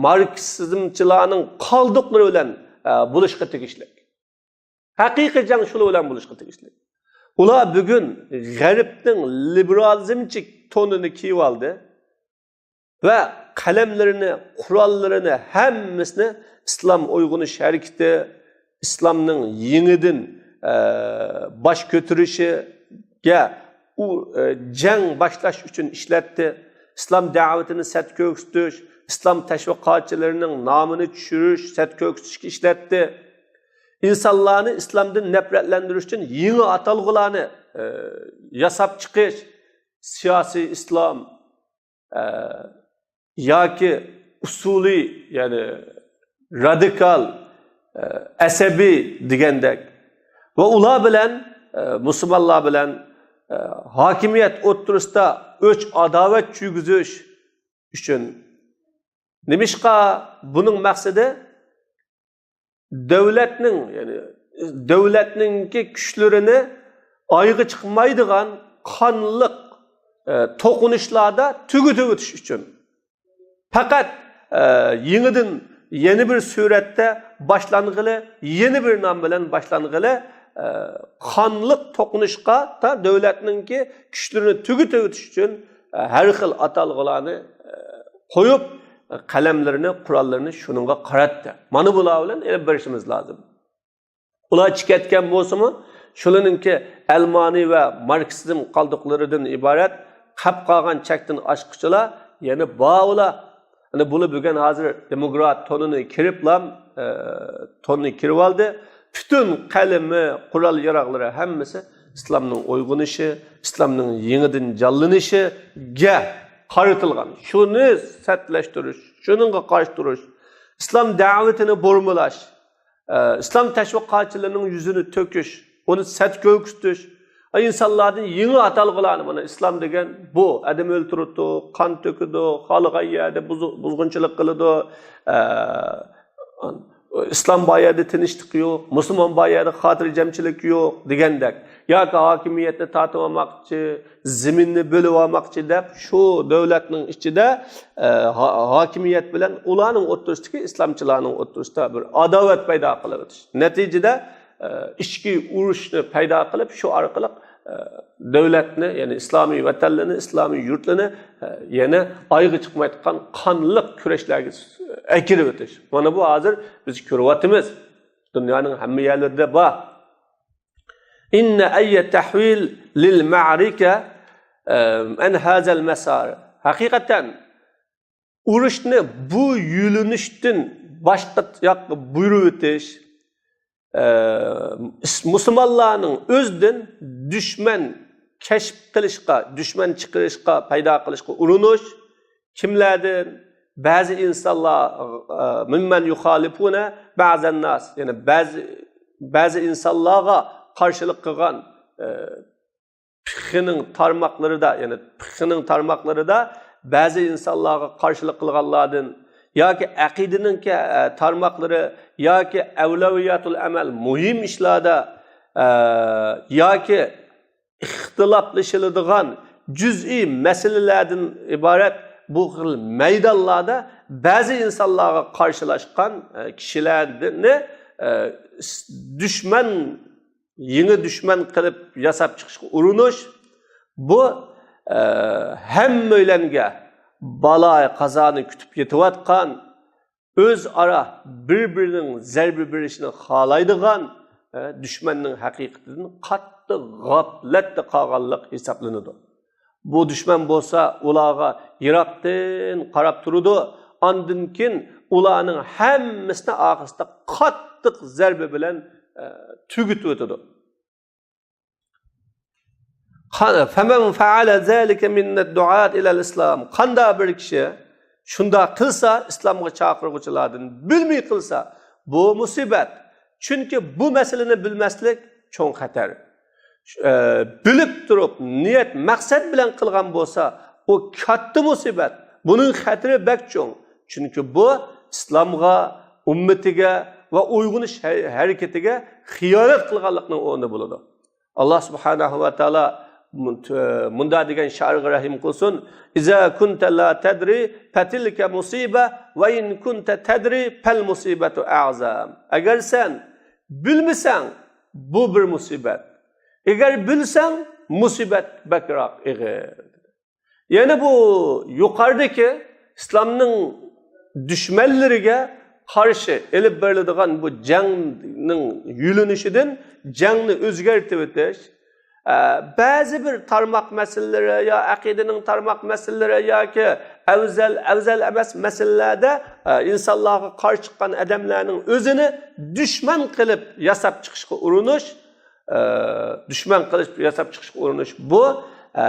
ماركسىزمچىلارنىڭ قالدۇقلىرى بىلەن، ئە، بولۇشقا تېگىشلىك. ھەقىقىي جەڭ شۇلار بىلەن بولۇشقا تېگىشلىك. ئۇلار بۈگۈن غەربنىڭ لىبېرالىزمچى تونىنى كىيىۋالدى ۋە قەلەملىرىنى، قوراللىرىنى ھەممىسىنى ئىسلام ئويغىنىش ھەرىكىتى، ئىسلامنىڭ يېڭىدىن، ئە، باش كۆتۈرۈشىگە ئۇ، ئە، جەڭ باشلاش ئۈچۈن ئىشلەتتى. ئىسلام دەۋىتىنى سەت كۆرسىتىش، ئىسلام تەشۋىقاتچىلىرىنىڭ نامىنى چۈشۈرۈش، سەت كۆرسىتىشكە ئىشلەتتى. ئىنسانلارنى ئىسلامدىن نەپرەتلەندۈرۈش ئۈچۈن يېڭى ئاتالغۇلارنى، ئە، ياساپ چىقىش، سىياسىي ئىسلام، ئە، ياكى ئۇسۇلىي، يەنى رادىكال، ئە، ئەسەبىي دېگەندەك. ۋە ئۇلار بىلەن، ئە، مۇسۇلمانلار بىلەن، ئە، ھاكىمىيەت ئوتتۇرىسىدا ئۆچ ئاداۋەت چۈشۈرۈش ئۈچۈن. نېمىشقا بۇنىڭ مەقسىتى؟ دۆلەتنىڭ، يەنى دۆلەتنىڭكى كۈچلىرىنى ئايىغى چىقمايدىغان قانلىق، ئە، توقۇنۇشلاردا تۈگىتىۋېتىش ئۈچۈن. پەقەت، ئە، يېڭىدىن يەنە بىر سۈرەتتە باشلانغىلى، يەنە بىر نام بىلەن باشلانغىلى، ئە، قانلىق توقۇنۇشقا تا دۆلەتنىڭكى كۈچلىرىنى تۈگىتىۋېتىش ئۈچۈن، ئە، ھەر خىل ئاتالغۇلارنى، ئە، قويۇپ، قەلەملىرىنى، قوراللىرىنى شۇنىڭغا قاراتتى. مانا بۇلار بىلەن ئېلىپ بېرىشىمىز لازىم. ئۇلار چىقىۋەتكەن بولسىمۇ، شۇلىنىڭكى ئەلمانىي ۋە ماركسىزم قالدۇقلىرىدىن ئىبارەت قاپ قالغان چەكتىن ئاشقۇچىلار يەنە بار ئۇلار. يەنى بۇلار بۈگۈن ھازىر دېموكرات تونىنى كىرىپلا، ئە، توننى كىرىۋالدى. پۈتۈن قەلىمى، قورال ياراغلىرى ھەممىسى ئىسلامنىڭ ئويغىنىشى، ئىسلامنىڭ يېڭىدىن جانلىنىشىگە قارىتىلغان. شۇنى سەتلەشتۈرۈش، شۇنىڭغا قارشى تۇرۇش، ئىسلام دەۋىتىنى بۇرمىلاش، ئە، ئىسلام تەشۋىقاتچىلىرىنىڭ يۈزىنى تۆكۈش، ئۇنى سەت كۆرسىتىش، ئىنسانلاردىن يېڭى ئاتالغۇلارنى، مانا، ئىسلام دېگەن بۇ، ئادەم ئۆلتۈرىدۇ، قان تۆكىدۇ، خالىغان يەردە بۇزۇ-، بۇزغۇنچىلىق قىلىدۇ، ئە، ئىسلام بار يەردە تىنچلىق يوق، مۇسۇلمان بار يەردە خاتىرجەمچىلىك يوق دېگەندەك. ياكى ھاكىمىيەتنى تارتىۋالماقچى، زېمىننى بۆلۈۋالماقچى دەپ، شۇ دۆلەتنىڭ ئىچىدە، ئە، ھا-، ھاكىمىيەت بىلەن ئۇلارنىڭ ئوتتۇرىسىدىكى ئىسلامچىلارنىڭ ئوتتۇرىسىدا بىر ئاداۋەت پەيدا قىلىۋېتىش. نەتىجىدە، ئە، ئىچكى ئۇرۇشنى پەيدا قىلىپ، شۇ ئارقىلىق، ئە، دۆلەتنى، يەنى ئىسلامىي ۋەتەنلىرىنى، ئىسلامىي يۇرتلىرىنى، ئە، يەنە ئايىغى چىقمايدىغان قانلىق كۈرەشلەرگە، ئە، ئەكىرىۋېتىش. مانا بۇ ھازىر بىز كۆرۈۋاتىمىز. دۇنيانىڭ ھەممە يەرلىرىدە بار. إن أي تحويل للمعركة، ئە، عن هذا المسار. ھەقىقەتەن ئۇرۇشنى بۇ يۆنىلىشتىن باشقا ياققا بۇيرۇۋېتىش، ئە، مۇسۇلمانلارنىڭ ئۆزىدىن دۈشمەن كەشىپ قىلىشقا، دۈشمەن چىقىرىشقا، پەيدا قىلىشقا ئۇرۇنۇش، كىملەردىن؟ بەزى ئىنسانلار، ئە، ممن يخالفون بعض الناس، يەنى بەزى، بەزى ئىنسانلارغا قارشىلىق قىلغان، ئە، پىخىنىڭ تارماقلىرىدا، يەنى پىخىنىڭ تارماقلىرىدا بەزى ئىنسانلارغا قارشىلىق قىلغانلاردىن ياكى ئەقىدىنىڭكى، ئە، تارماقلىرى ياكى ئەۋلەۋىياتۇل ئەمەل مۇھىم ئىشلاردا، ئە، ياكى ئىختىلاپلىشىلىدىغان جۈزئىي مەسىلىلەردىن ئىبارەت بۇ خىل مەيدانلاردا بەزى ئىنسانلارغا قارشىلاشقان، ئە، كىشىلەرنى، ئە، دۈشمەن، يېڭى دۈشمەن قىلىپ ياساپ چىقىشقا ئۇرۇنۇش، بۇ، ئە، ھەممەيلەنگە بالايىقازانى كۈتۈپ يېتىۋاتقان، ئۆزئارا بىر-بىرىنىڭ زەربە بېرىشىنى خالايدىغان، ئە، دۈشمەننىڭ ھەقىقىتىدىن قاتتىق غەپلەتتە قالغانلىق ھېسابلىنىدۇ. بۇ دۈشمەن بولسا ئۇلارغا يىراقتىن قاراپ تۇرىدۇ. ئاندىن كېيىن ئۇلارنىڭ ھەممىسىنى ئارقىسىدا قاتتىق زەربە بىلەن، ئە، تۈگىتىۋېتىدۇ. قا-، فمن فعل ذلك من الدعاة إلى الإسلام. قانداق بىر كىشى شۇنداق قىلسا، ئىسلامغا چاقىرغۇچىلاردىن بىلمەي قىلسا، بۇ مۇسىبەت. چۈنكى بۇ مەسىلىنى بىلمەسلىك چوڭ خەتەر. ئە، بىلىپ تۇرۇپ، نىيەت، مەقسەت بىلەن قىلغان بولسا، ئۇ كاتتا مۇسىبەت. بۇنىڭ خەتىرى بەك چوڭ. چۈنكى بۇ ئىسلامغا، ئۈممىتىگە ۋە ئويغىنىش ھە-، ھەرىكىتىگە خىيانەت قىلغانلىقنىڭ ئورنى بولىدۇ. ئاللا سۇبھانەھۇ ۋە تائالا مۇن-، مۇنداق دېگەن شائىرغا رەھىم قىلسۇن: إذا كنت لا تدري فتلك مصيبة، وإن كنت تدري فالمصيبة أعظم. ئەگەر سەن بىلمىسەڭ، بۇ بىر مۇسىبەت. ئەگەر بىلسەڭ، مۇسىبەت بەكرەك ئېغىر. يەنى بۇ يۇقىرىدىكى ئىسلامنىڭ دۈشمەنلىرىگە قارشى ئېلىپ بېرىلىدىغان بۇ جەڭنىڭ يۆنىلىشىدىن جەڭنى ئۆزگەرتىۋېتىش، ئە، بەزى بىر تارماق مەسىلىلىرى يا ئەقىدىنىڭ تارماق مەسىلىلىرى ياكى ئەۋزەل، ئەۋزەل ئەمەس مەسىلىلەردە، ئە، ئىنسانلارغا قارشى چىققان ئادەملەرنىڭ ئۆزىنى دۈشمەن قىلىپ ياساپ چىقىشقا ئۇرۇنۇش، ئە، دۈشمەن قىلىپ ياساپ چىقىشقا ئۇرۇنۇش، بۇ، ئە،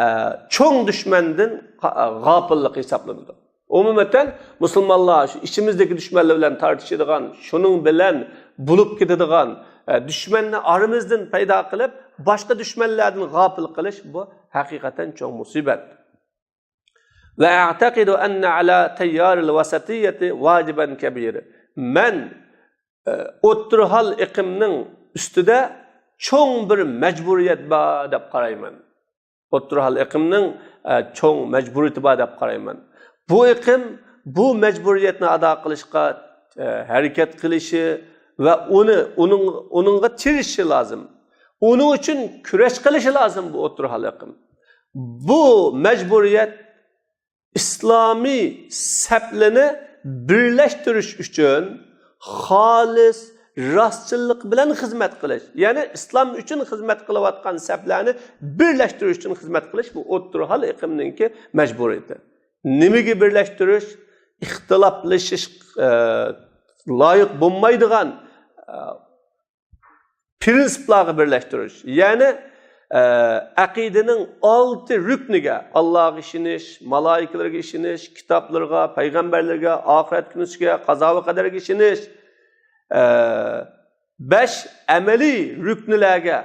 چوڭ دۈشمەندىن غا-، غاپىللىق ھېسابلىنىدۇ. ئومۇمەن، مۇسۇلمانلار شۇ ئىچىمىزدىكى دۈشمەنلەر بىلەن تارتىشىدىغان، شۇنىڭ بىلەن بولۇپ كېتىدىغان، ئە، دۈشمەننى ئارىمىزدىن پەيدا قىلىپ، باشقا دۈشمەنلەردىن غاپىل قىلىش، بۇ ھەقىقەتەن چوڭ مۇسىبەت. وأعتقد أن على تيار الوسطية واجبا كبيرا. مەن، ئە، ئوتتۇرا ھال ئېقىمنىڭ ئۈستىدە چوڭ بىر مەجبۇرىيەت بار دەپ قارايمەن. ئوتتۇرا ھال ئېقىمنىڭ، ئە، چوڭ مەجبۇرىيىتى بار دەپ قارايمەن. بۇ ئېقىم بۇ مەجبۇرىيەتنى ئادا قىلىشقا، ئە، ھەرىكەت قىلىشى ۋە ئۇنى، ئۇنىڭ، ئۇنىڭغا تىرىشىشى لازىم. ئۇنىڭ ئۈچۈن كۈرەش قىلىشى لازىم بۇ ئوتتۇرا ھال ئېقىم. بۇ مەجبۇرىيەت ئىسلامىي سەپلىرىنى بىرلەشتۈرۈش ئۈچۈن خالىس راستچىللىق بىلەن خىزمەت قىلىش، يەنى ئىسلام ئۈچۈن خىزمەت قىلىۋاتقان سەپلەرنى بىرلەشتۈرۈش ئۈچۈن خىزمەت قىلىش، بۇ ئوتتۇرا ھال ئېقىمنىڭكى مەجبۇرىيىتى. نېمىگە بىرلەشتۈرۈش؟ ئىختىلاپلىشىش، ئە، لايىق بولمايدىغان، ئە، پىرىنسىپلارغا بىرلەشتۈرۈش، يەنى، ئە، ئەقىدىنىڭ ئالتە رۈكنىگە، ئاللاغا ئىشىنىش، مالايىكىلەرگە ئىشىنىش، كىتابلىرىغا، پەيغەمبەرلەرگە، ئاخىرەت كۈنىسىگە، قازا ۋە قەدەرگە ئىشىنىش، ئە، بەش ئەمەلىي رۈكنىلەرگە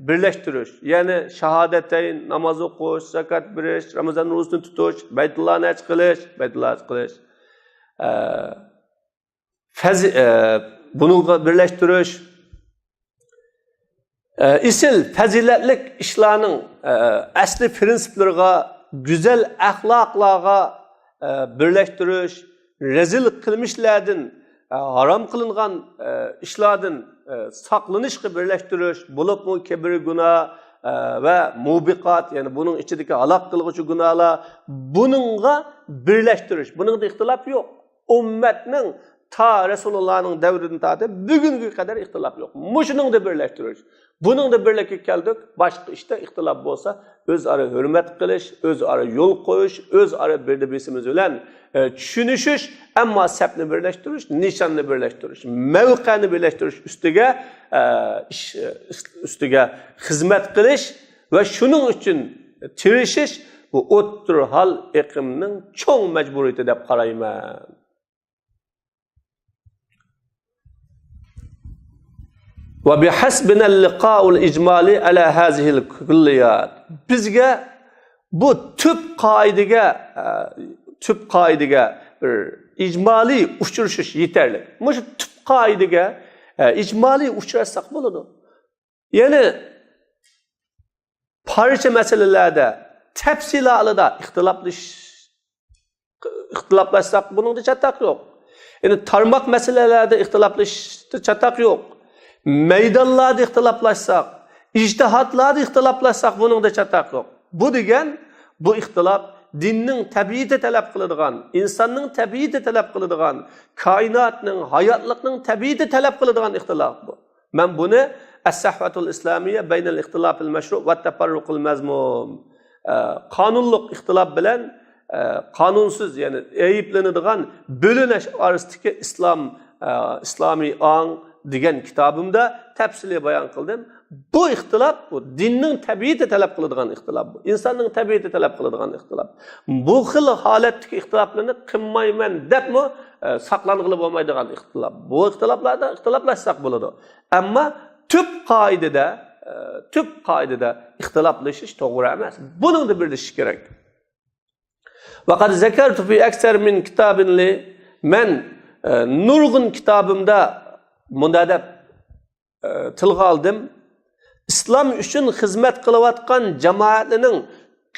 بىرلەشتۈرۈش، يەنى شاھادەتەين، ناماز ئوقۇش، زاكات بېرىش، رامىزان روزىسىنى تۇتۇش، بەيتۇللانى ھەج قىلىش، بەيتۇللا ھەج قىلىش، ئە، فەزى-، ئە، بۇنىڭغا بىرلەشتۈرۈش، ئە، ئېسىل پەزىلەتلىك ئىشلارنىڭ، ئە، ئەسلى پىرىنسىپلىرىغا، گۈزەل ئەخلاقلارغا، ئە، بىرلەشتۈرۈش، رەزىل قىلمىشلاردىن، ئە، ھارام قىلىنغان، ئە، ئىشلاردىن، ئە، ساقلىنىشقا بىرلەشتۈرۈش، بولۇپمۇ كەبىرە گۇناھ، ئە، ۋە مۇبىقات، يەنى بۇنىڭ ئىچىدىكى ھالاك قىلغۇچى گۇناھلار، بۇنىڭغا بىرلەشتۈرۈش، بۇنىڭدا ئىختىلاپ يوق. ئۈممەتنىڭ تا رەسۇلۇللانىڭ دەۋرىدىن تارتىپ بۈگۈنگە قەدەر ئىختىلاپ يوق. مۇشۇنىڭدا بىرلەشتۈرۈش. بۇنىڭدا بىرلىككە كەلدۇق. باشقا ئىشتا ئىختىلاپ بولسا، ئۆزئارا ھۆرمەت قىلىش، ئۆزئارا يول قويۇش، ئۆزئارا بىردە بىرسىمىز بىلەن، ئە، چۈشىنىشىش، ئەمما سەپنى بىرلەشتۈرۈش، نىشاننى بىرلەشتۈرۈش، مەۋقەنى بىرلەشتۈرۈش ئۈستىگە، ئە، ئىش، ئە، ئۈستىگە خىزمەت قىلىش ۋە شۇنىڭ ئۈچۈن تىرىشىش، بۇ ئوتتۇرا ھال ئېقىمنىڭ چوڭ مەجبۇرىيىتى دەپ قارايمەن. وبحسبنا اللقاء الإجمالي على هذه الكليات. بىزگە بۇ تۈپ قائىدىگە، ئە، تۈپ قائىدىگە بىر ئىجمالىي ئۇچرىشىش يېتەرلىك. مۇشۇ تۈپ قائىدىگە، ئە، ئىجمالىي ئۇچراشساق بولىدۇ. يەنى پارچە مەسىلىلەردە، تەپسىلاتىدا ئىختىلاپلىش-، ئىختىلاپلاشساق، بۇنىڭدا چاتاق يوق. يەنى تارماق مەسىلىلەردە ئىختىلاپلىشىشتا چاتاق يوق. مەيدانلاردا ئىختىلاپلاشساق، ئىجتىھادلاردا ئىختىلاپلاشساق، بۇنىڭدا چاتاق يوق. بۇ دېگەن، بۇ ئىختىلاپ دىننىڭ تەبىئىتى تەلەپ قىلىدىغان، ئىنساننىڭ تەبىئىتى تەلەپ قىلىدىغان، كائىناتنىڭ، ھاياتلىقنىڭ تەبىئىتى تەلەپ قىلىدىغان ئىختىلاپ بۇ. مەن بۇنى الصحوة الإسلامية بين الاختلاف المشروع والتفرق المذموم، ئە، قانۇنلۇق ئىختىلاپ بىلەن، ئە، قانۇنسىز، يەنى ئەيىبلىنىدىغان بۆلۈنۈش ئارىسىدىكى ئىسلام، ئە، ئىسلامىي ئاڭ دېگەن كىتابىمدا تەپسىلىي بايان قىلدىم. بۇ ئىختىلاپ، بۇ دىننىڭ تەبىئىتى تەلەپ قىلىدىغان ئىختىلاپ، بۇ ئىنساننىڭ تەبىئىتى تەلەپ قىلىدىغان ئىختىلاپ. بۇ خىل ھالەتتىكى ئىختىلاپلارنى قىلمايمەن دەپمۇ، ئە، ساقلانغىلى بولمايدىغان ئىختىلاپ. بۇ ئىختىلاپلاردا ئىختىلاپلاشساق بولىدۇ. ئەمما تۈپ قائىدىدە، ئە، تۈپ قائىدىدە ئىختىلاپلىشىش توغرا ئەمەس. بۇنىڭدا بىرلىشىش كېرەك. وقد ذكرت في أكثر من كتاب لي، مەن، ئە، نۇرغۇن كىتابىمدا مۇنداق دەپ، ئە، تىلغا ئالدىم. ئىسلام ئۈچۈن خىزمەت قىلىۋاتقان جامائەتلەرنىڭ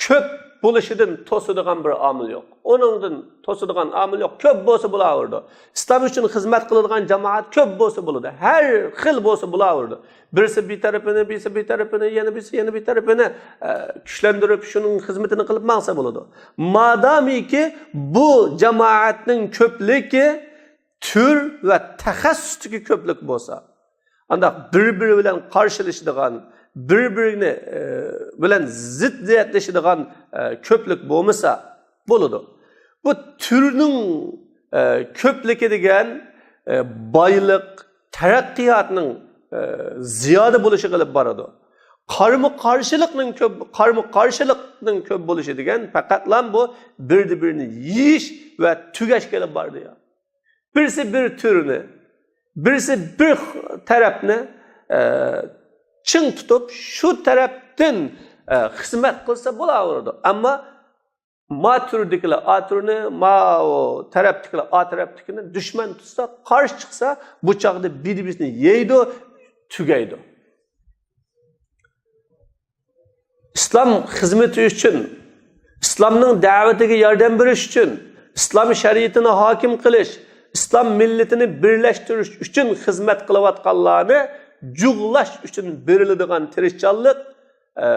كۆپ بولۇشىدىن توسىدىغان بىر ئامىل يوق. ئۇنىڭدىن توسىدىغان ئامىل يوق. كۆپ بولسا بولاۋېرىدۇ. ئىسلام ئۈچۈن خىزمەت قىلىدىغان جامائەت كۆپ بولسا بولىدۇ. ھەر خىل بولسا بولاۋېرىدۇ. بىرسى بىر تەرىپىنى، بىرسى بىر تەرىپىنى، يەنە بىرسى يەنە بىر تەرىپىنى، ئە، كۈچلەندۈرۈپ، شۇنىڭ خىزمىتىنى قىلىپ ماڭسا بولىدۇ. مادامىكى بۇ جامائەتنىڭ كۆپلۈكى تۈر ۋە تەخەسسۇستىكى كۆپلۈك بولسا، ئانداق بىر-بىرى بىلەن قارشىلىشىدىغان، بىر-بىرىنى، ئە، بىلەن زىددىيەتلىشىدىغان، ئە، كۆپلۈك بولمىسا بولىدۇ. بۇ تۈرنىڭ، ئە، كۆپلۈكى دېگەن، ئە، بايلىق، تەرەققىياتنىڭ، ئە، زىيادە بولۇشىغا ئېلىپ بارىدۇ. قارمۇ-قارشىلىقنىڭ كۆپ، قارمۇ-قارشىلىقنىڭ كۆپ بولۇشى دېگەن پەقەتلا بۇ بىر-بىرىنى يېيىش ۋە تۈگەشكە ئېلىپ بارىدۇ يا. بىرسى بىر تۈرنى، بىرسى بىر تەرەپنى، ئە، چىڭ تۇتۇپ، شۇ تەرەپتىن، ئە، خىزمەت قىلسا بولاۋېرىدۇ. ئەمما ما تۈردىكىلەر ئا تۈرنى، ماۋۇ تەرەپتىكىلەر ئا تەرەپتىكىنى دۈشمەن تۇتسا، قارشى چىقسا، بۇ چاغدا بىر-بىرسىنى يەيدۇ، تۈگەيدۇ. ئىسلام خىزمىتى ئۈچۈن، ئىسلامنىڭ دەۋىتىگە ياردەم بېرىش ئۈچۈن، ئىسلام شەرىئىتىنى ھاكىم قىلىش، ئىسلام مىللىتىنى بىرلەشتۈرۈش ئۈچۈن خىزمەت قىلىۋاتقانلارنى جۇغلاش ئۈچۈن بېرىلىدىغان تىرىشچانلىق، ئە،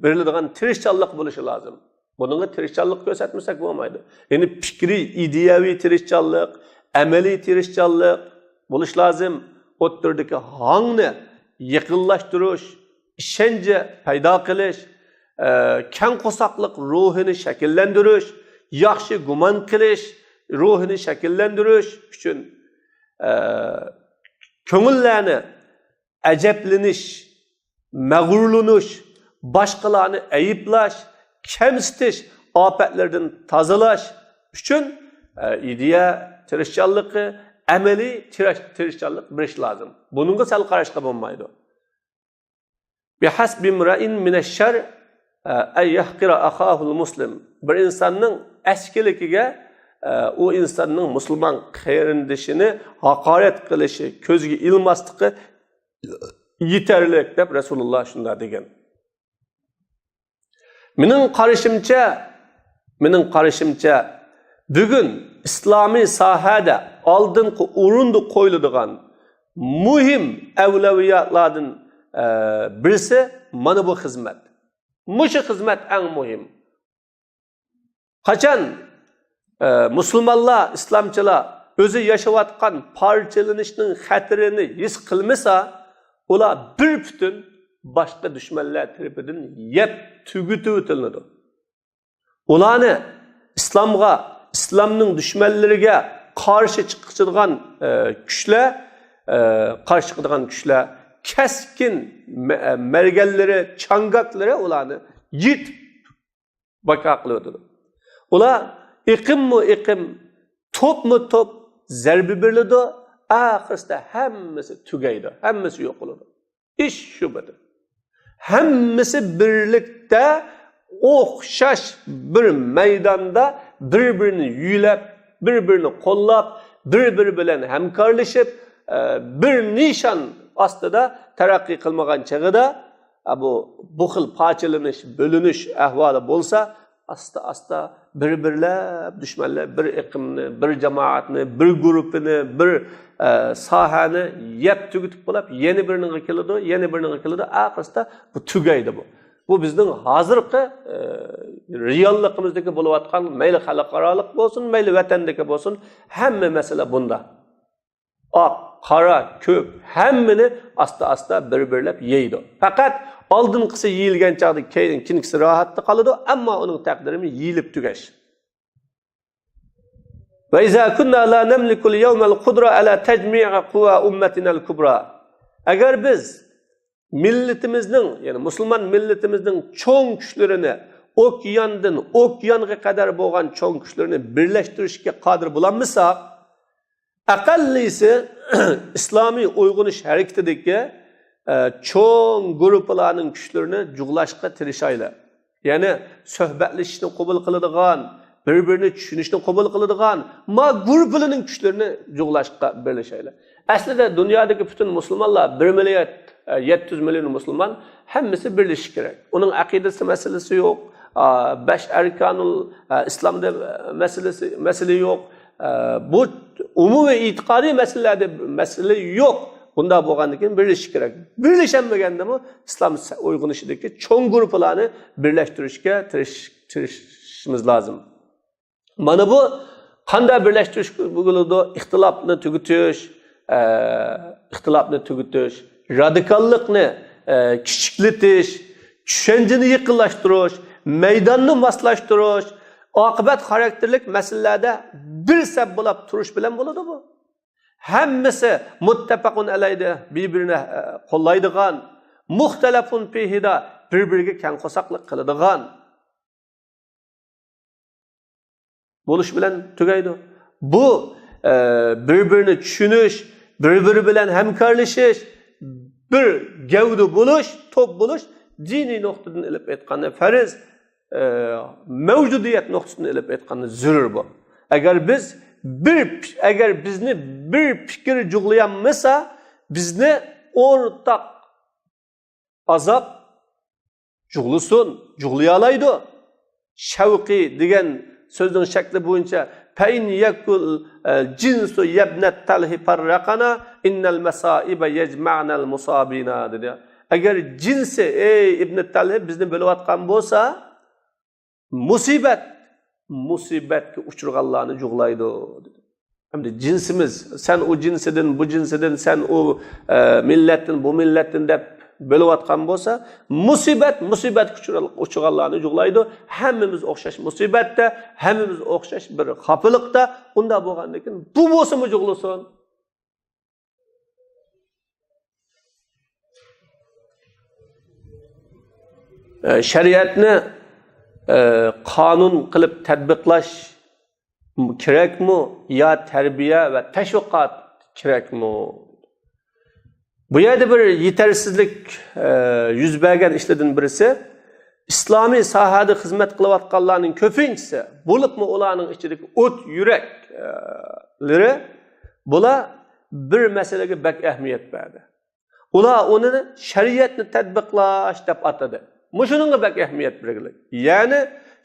بېرىلىدىغان تىرىشچانلىق بولۇشى لازىم. بۇنىڭغا تىرىشچانلىق كۆرسەتمىسەك بولمايدۇ. يەنى پىكرىي، ئىدىيەۋى تىرىشچانلىق، ئەمەلىي تىرىشچانلىق بولۇش لازىم. ئوتتۇرىدىكى ھاڭنى يېقىنلاشتۇرۇش، ئىشەنچ پەيدا قىلىش، ئە، كەڭ قورساقلىق روھىنى شەكىللەندۈرۈش، ياخشى گۇمان قىلىش روھىنى شەكىللەندۈرۈش ئۈچۈن، ئە، كۆڭۈللەرنى ئەجەبلىنىش، مەغرۇرلىنىش، باشقىلارنى ئەيىبلەش، كەمسىتىش ئاپەتلىرىدىن تازىلاش ئۈچۈن، ئە، ئىدىيە تىرىشچانلىقى، ئەمەلىي تىرىش-، تىرىشچانلىق بېرىش لازىم. بۇنىڭغا سەل قاراشقا بولمايدۇ. بحسب امرئ من الشر، ئە، أن يحقر أخاه المسلم. بىر ئىنساننىڭ ئەسكىلىكىگە، ئە، ئۇ ئىنساننىڭ مۇسۇلمان قېرىندىشىنى ھاقارەت قىلىشى، كۆزگە ئىلماسلىقى يېتەرلىك دەپ رەسۇلۇللا شۇنداق دېگەن. مېنىڭ قارىشىمچە، مېنىڭ قارىشىمچە، بۈگۈن ئىسلامىي ساھەدە ئالدىنقى ئورۇندا قويۇلىدىغان مۇھىم ئەۋلەۋىياتلاردىن، ئە، بىرسى مانا بۇ خىزمەت. مۇشۇ خىزمەت ئەڭ مۇھىم. قاچان ئە، مۇسۇلمانلار، ئىسلامچىلار ئۆزى ياشاۋاتقان پارچىلىنىشنىڭ خەتىرىنى ھېس قىلمىسا، ئۇلار بىر پۈتۈن باشقا دۈشمەنلەر تەرىپىدىن يەپ تۈگىتىۋېتىلىدۇ. ئۇلارنى ئىسلامغا، ئىسلامنىڭ دۈشمەنلىرىگە قارشى چىقىدىغان، ئە، كۈچلەر، ئە، قارشى چىقىدىغان كۈچلەر كەسكىن مە-، مەرگەنلىرى، چاڭگاكلىرى ئۇلارنى يېتىپ بەرپا قىلىۋېتىدۇ. ئۇلار ئېقىممۇ ئېقىم، توپمۇ توپ زەربە بېرىلىدۇ، ئاخىرسىدا ھەممىسى تۈگەيدۇ، ھەممىسى يوقىلىدۇ. ئىش شۇ بىر. ھەممىسى بىرلىكتە ئوخشاش بىر مەيداندا بىر-بىرىنى يۆلەپ، بىر-بىرىنى قوللاپ، بىر-بىرى بىلەن ھەمكارلىشىپ، ئە، بىر نىشان ئاستىدا تەرەققىي قىلمىغان چېغىدا، ئە، بۇ، بۇ خىل پارچىلىنىش، بۆلۈنۈش ئەھۋالى بولسا، ئاستا-ئاستا بىر-بىرلەپ دۈشمەنلەر بىر ئېقىمنى، بىر جامائەتنى، بىر گۇرۇپپىنى، بىر، ئە، ساھەنى يەپ تۈگىتىپ بولاپ، يەنە بىرىنىڭغا كېلىدۇ، يەنە بىرىنىڭغا كېلىدۇ، ئاخىرسىدا بۇ تۈگەيدۇ بۇ. بۇ بىزنىڭ ھازىرقى، ئە، رېئاللىقىمىزدىكى بولۇۋاتقان، مەيلى خەلقئارالىق بولسۇن، مەيلى ۋەتەندىكى بولسۇن، ھەممە مەسىلە بۇندا. ئاق، قارا، كۆك، ھەممىنى ئاستا-ئاستا بىر-بىرلەپ يەيدۇ. پەقەت ئالدىنقىسى يېيىلگەن چاغدا كەينى-، كېيىنكىسى راھەتتە قالىدۇ، ئەمما ئۇنىڭ تەقدىرىمۇ يېيىلىپ تۈگەش. وَإِذَا كُنَّا لَا نَمْلِكُ الْيَوْمَ الْقُدْرَةَ عَلَى تَجْمِيعِ قُوَى أُمَّتِنَا الْكُبْرَى. ئەگەر بىز مىللىتىمىزنىڭ، يەنى مۇسۇلمان مىللىتىمىزنىڭ چوڭ كۈچلىرىنى، ئوكياندىن ئوكيانغا قەدەر بولغان چوڭ كۈچلىرىنى بىرلەشتۈرۈشكە قادىر بولالمىساق، ئەقەللىسى ئىسلامىي ئويغىنىش ھەرىكىتىدىكى، ئە، چوڭ گۇرۇپپىلارنىڭ كۈچلىرىنى جۇغلاشقا تىرىشايلى. يەنى سۆھبەتلىشىشنى قوبۇل قىلىدىغان، بىر-بىرىنى چۈشىنىشنى قوبۇل قىلىدىغان ما گۇرۇپپىلارنىڭ كۈچلىرىنى جۇغلاشقا بىرلىشەيلى. ئەسلىدە دۇنيادىكى پۈتۈن مۇسۇلمانلار، بىر مىليارد، ئە، يەتتە يۈز مىليون مۇسۇلمان، ھەممىسى بىرلىشىشى كېرەك. ئۇنىڭ ئەقىدىسى مەسىلىسى يوق. ئا، بەش ئەركانۇل، ئە، ئىسلامدا، ئە، مەسىلىسى، مەسىلە يوق. ئە، بۇ ئومۇمىي ئېتىقادىي مەسىلىلەردە مەسىلە يوق. بۇنداق بولغاندىن كېيىن بىرلىشىش كېرەك. بىرلىشەلمىگەندىمۇ ئىسلام سە-، ئويغىنىشىدىكى چوڭ گۇرۇپپىلارنى بىرلەشتۈرۈشكە تىرىش-، تىرىشىشىمىز لازىم. مانا بۇ قانداق بىرلەشتۈرۈش بولىدۇ؟ ئىختىلاپنى تۈگىتىش، ئە، ئىختىلاپنى تۈگىتىش، رادىكاللىقنى، ئە، كىچىكلىتىش، چۈشەنچىنى يېقىنلاشتۇرۇش، مەيداننى ماسلاشتۇرۇش، ئاقىۋەت خاراكتېرلىك مەسىلىلەردە بىر سەپ بولاپ تۇرۇش بىلەن بولىدۇ بۇ. ھەممىسى مۇتتەپەقۇن ئەلەيدە بىر-بىرىنى، ئە، قوللايدىغان، مۇختەلەفۇن پىھىدا بىر-بىرىگە كەڭ قورساقلىق قىلىدىغان بولۇش بىلەن تۈگەيدۇ. بۇ، ئە، بىر-بىرىنى چۈشىنىش، بىر-بىرى بىلەن ھەمكارلىشىش، بىر گەۋدە بولۇش، توپ بولۇش دىنىي نۇقتىدىن ئېلىپ ئېيتقاندا پەرز، ئە، مەۋجۇدىيەت نۇقتىسىدىن ئېلىپ ئېيتقاندا زۆرۈر بۇ. ئەگەر بىز بىر، ئەگەر بىزنى بىر پىكىر جۇغلىيالمىسا، بىزنى ئورتاق ئازاب جۇغلىسۇن، جۇغلىيالايدۇ. شەۋقى دېگەن سۆزنىڭ شەكلى بويىچە، «فَإِنْ يَكُنِ الْجِنْسُ يَا ابْنَ التَّلْهِ فَرَّقَنَا، إِنَّ الْمَصَائِبَ يَجْمَعْنَ الْمُصَابِينَ» دېدى. ئەگەر جىنسى، ئەي ئىبنى تەلھى، بىزنى بۆلۈۋاتقان بولسا، مۇسىبەت، مۇسىبەتكە ئۇچرىغانلارنى جۇغلايدۇ، دېدى. ئەمدى جىنسىمىز، سەن ئۇ جىنسىدىن، بۇ جىنسىدىن، سەن ئۇ، ئە، مىللەتتىن، بۇ مىللەتتىن دەپ بۆلۈۋاتقان بولسا، مۇسىبەت، مۇسىبەتكە ئۇچرا-، ئۇچرىغانلارنى جۇغلايدۇ. ھەممىمىز ئوخشاش مۇسىبەتتە، ھەممىمىز ئوخشاش بىر خاپىلىقتا. ئۇنداق بولغاندىكىن بۇ بولسىمۇ جۇغلىسۇن. ئە، شەرىئەتنى، ئە، قانۇن قىلىپ تەتبىقلاش كېرەكمۇ يا تەربىيە ۋە تەشۋىقات كېرەكمۇ؟ بۇ يەردە بىر يېتەرسىزلىك، ئە، يۈز بەرگەن ئىشلاردىن بىرسى، ئىسلامىي ساھەدە خىزمەت قىلىۋاتقانلارنىڭ كۆپىنچىسى، بولۇپمۇ ئۇلارنىڭ ئىچىدىكى ئوت يۈرەك، ئە، لىرى، بۇلار بىر مەسىلىگە بەك ئەھمىيەت بەردى. ئۇلار ئۇنى شەرىئەتنى تەتبىقلاش دەپ ئاتىدى. مۇشۇنىڭغا بەك ئەھمىيەت بەرگىلى. يەنى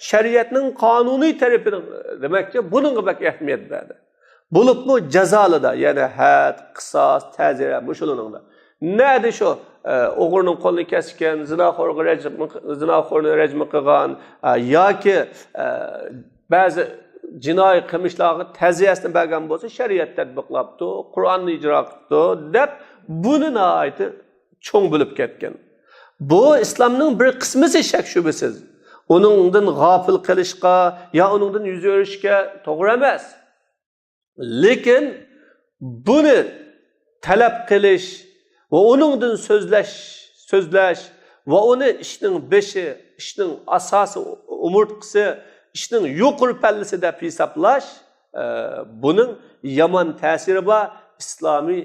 شەرىئەتنىڭ قانۇنىي تەرىپىنى دېمەكچى، بۇنىڭغا بەك ئەھمىيەت بەردى. بولۇپمۇ جازالىدا، يەنى ھەد، قىساس، تەزىرە، مۇشۇلىرىڭدا. نەدە شۇ، ئە، ئوغرىنىڭ قولىنى كەسكەن، زىناخورغا رەجم، زىناخورنى رەجم قىلغان، ئە، ياكى، ئە، بەزى جىنايى قىلمىشلارغا تەزىيەسىنى بەرگەن بولسا، شەرىئەت تەتبىقلاپتۇ، قۇرئاننى ئىجرا قىپتۇ، دەپ بۇنى ناھايىتى چوڭ بىلىپ كەتكەن. بۇ ئىسلامنىڭ بىر قىسمىسى، شەك-شۈبھىسىز. ئۇنىڭدىن غاپىل قېلىشقا يا ئۇنىڭدىن يۈز ئۆرۈشكە توغرا ئەمەس. لېكىن بۇنى تەلەپ قىلىش ۋە ئۇنىڭدىن سۆزلەش، سۆزلەش ۋە ئۇنى ئىشنىڭ بېشى، ئىشنىڭ ئاساسى، ئومۇرتقىسى، ئىشنىڭ يۇقىرى پەللىسى دەپ ھېسابلاش، ئە، بۇنىڭ يامان تەسىرى بار، ئىسلامىي،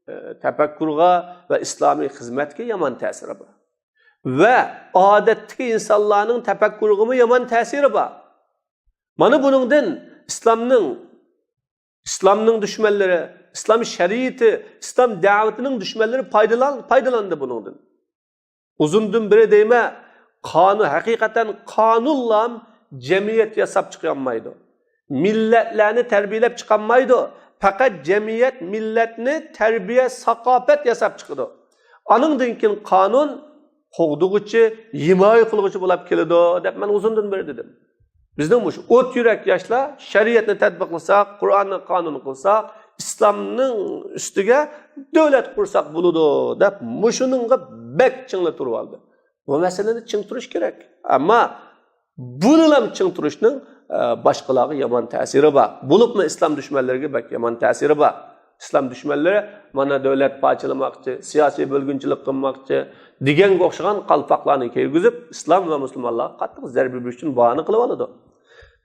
ئە، تەپەككۇرغا ۋە ئىسلامىي خىزمەتكە يامان تەسىرى بار. ۋە ئادەتتىكى ئىنسانلارنىڭ تەپەككۇرىغىمۇ يامان تەسىرى بار. مانا بۇنىڭدىن ئىسلامنىڭ، ئىسلامنىڭ دۈشمەنلىرى، ئىسلام شەرىئىتى، ئىسلام دەۋىتىنىڭ دۈشمەنلىرى پايدىلان-، پايدىلاندى بۇنىڭدىن. ئۇزۇندىن بېرى دەيمەن، قانۇن، ھەقىقەتەن قانۇنلام جەمئىيەت ياساپ چىقالمايدۇ. مىللەتلەرنى تەربىيەلەپ چىقالمايدۇ. پەقەت جەمئىيەت مىللەتنى تەربىيە، ساقاپەت ياساپ چىقىدۇ. ئانىڭدىن كېيىن قانۇن قوغدىغۇچى، ھىمايە قىلغۇچى بولاپ كېلىدۇ، دەپ مەن ئۇزۇندىن بېرى دېدىم. بىزنىڭ مۇشۇ ئوت يۈرەك ياشلار شەرىئەتنى تەتبىقلىساق، قۇرئاننى قانۇن قىلساق، ئىسلامنىڭ ئۈستىگە دۆلەت قۇرساق بولىدۇ، دەپ مۇشۇنىڭغا بەك چىڭلا تۇرۇۋالدى. بۇ مەسىلىنى چىڭ تۇرۇش كېرەك. ئەمما بۇنىلام چىڭ تۇرۇشنىڭ، ئە، باشقىلارغا يامان تەسىرى بار. بولۇپمۇ ئىسلام دۈشمەنلىرىگە بەك يامان تەسىرى بار. ئىسلام دۈشمەنلىرى مانا دۆلەت پارچىلىماقچى، سىياسىي بۆلگۈنچىلىك قىلماقچى دېگەنگە ئوخشىغان قالپاقلارنى كىيگۈزۈپ، ئىسلام ۋە مۇسۇلمانلارغا قاتتىق زەربە بېرىش ئۈچۈن باھانە قىلىۋالىدۇ.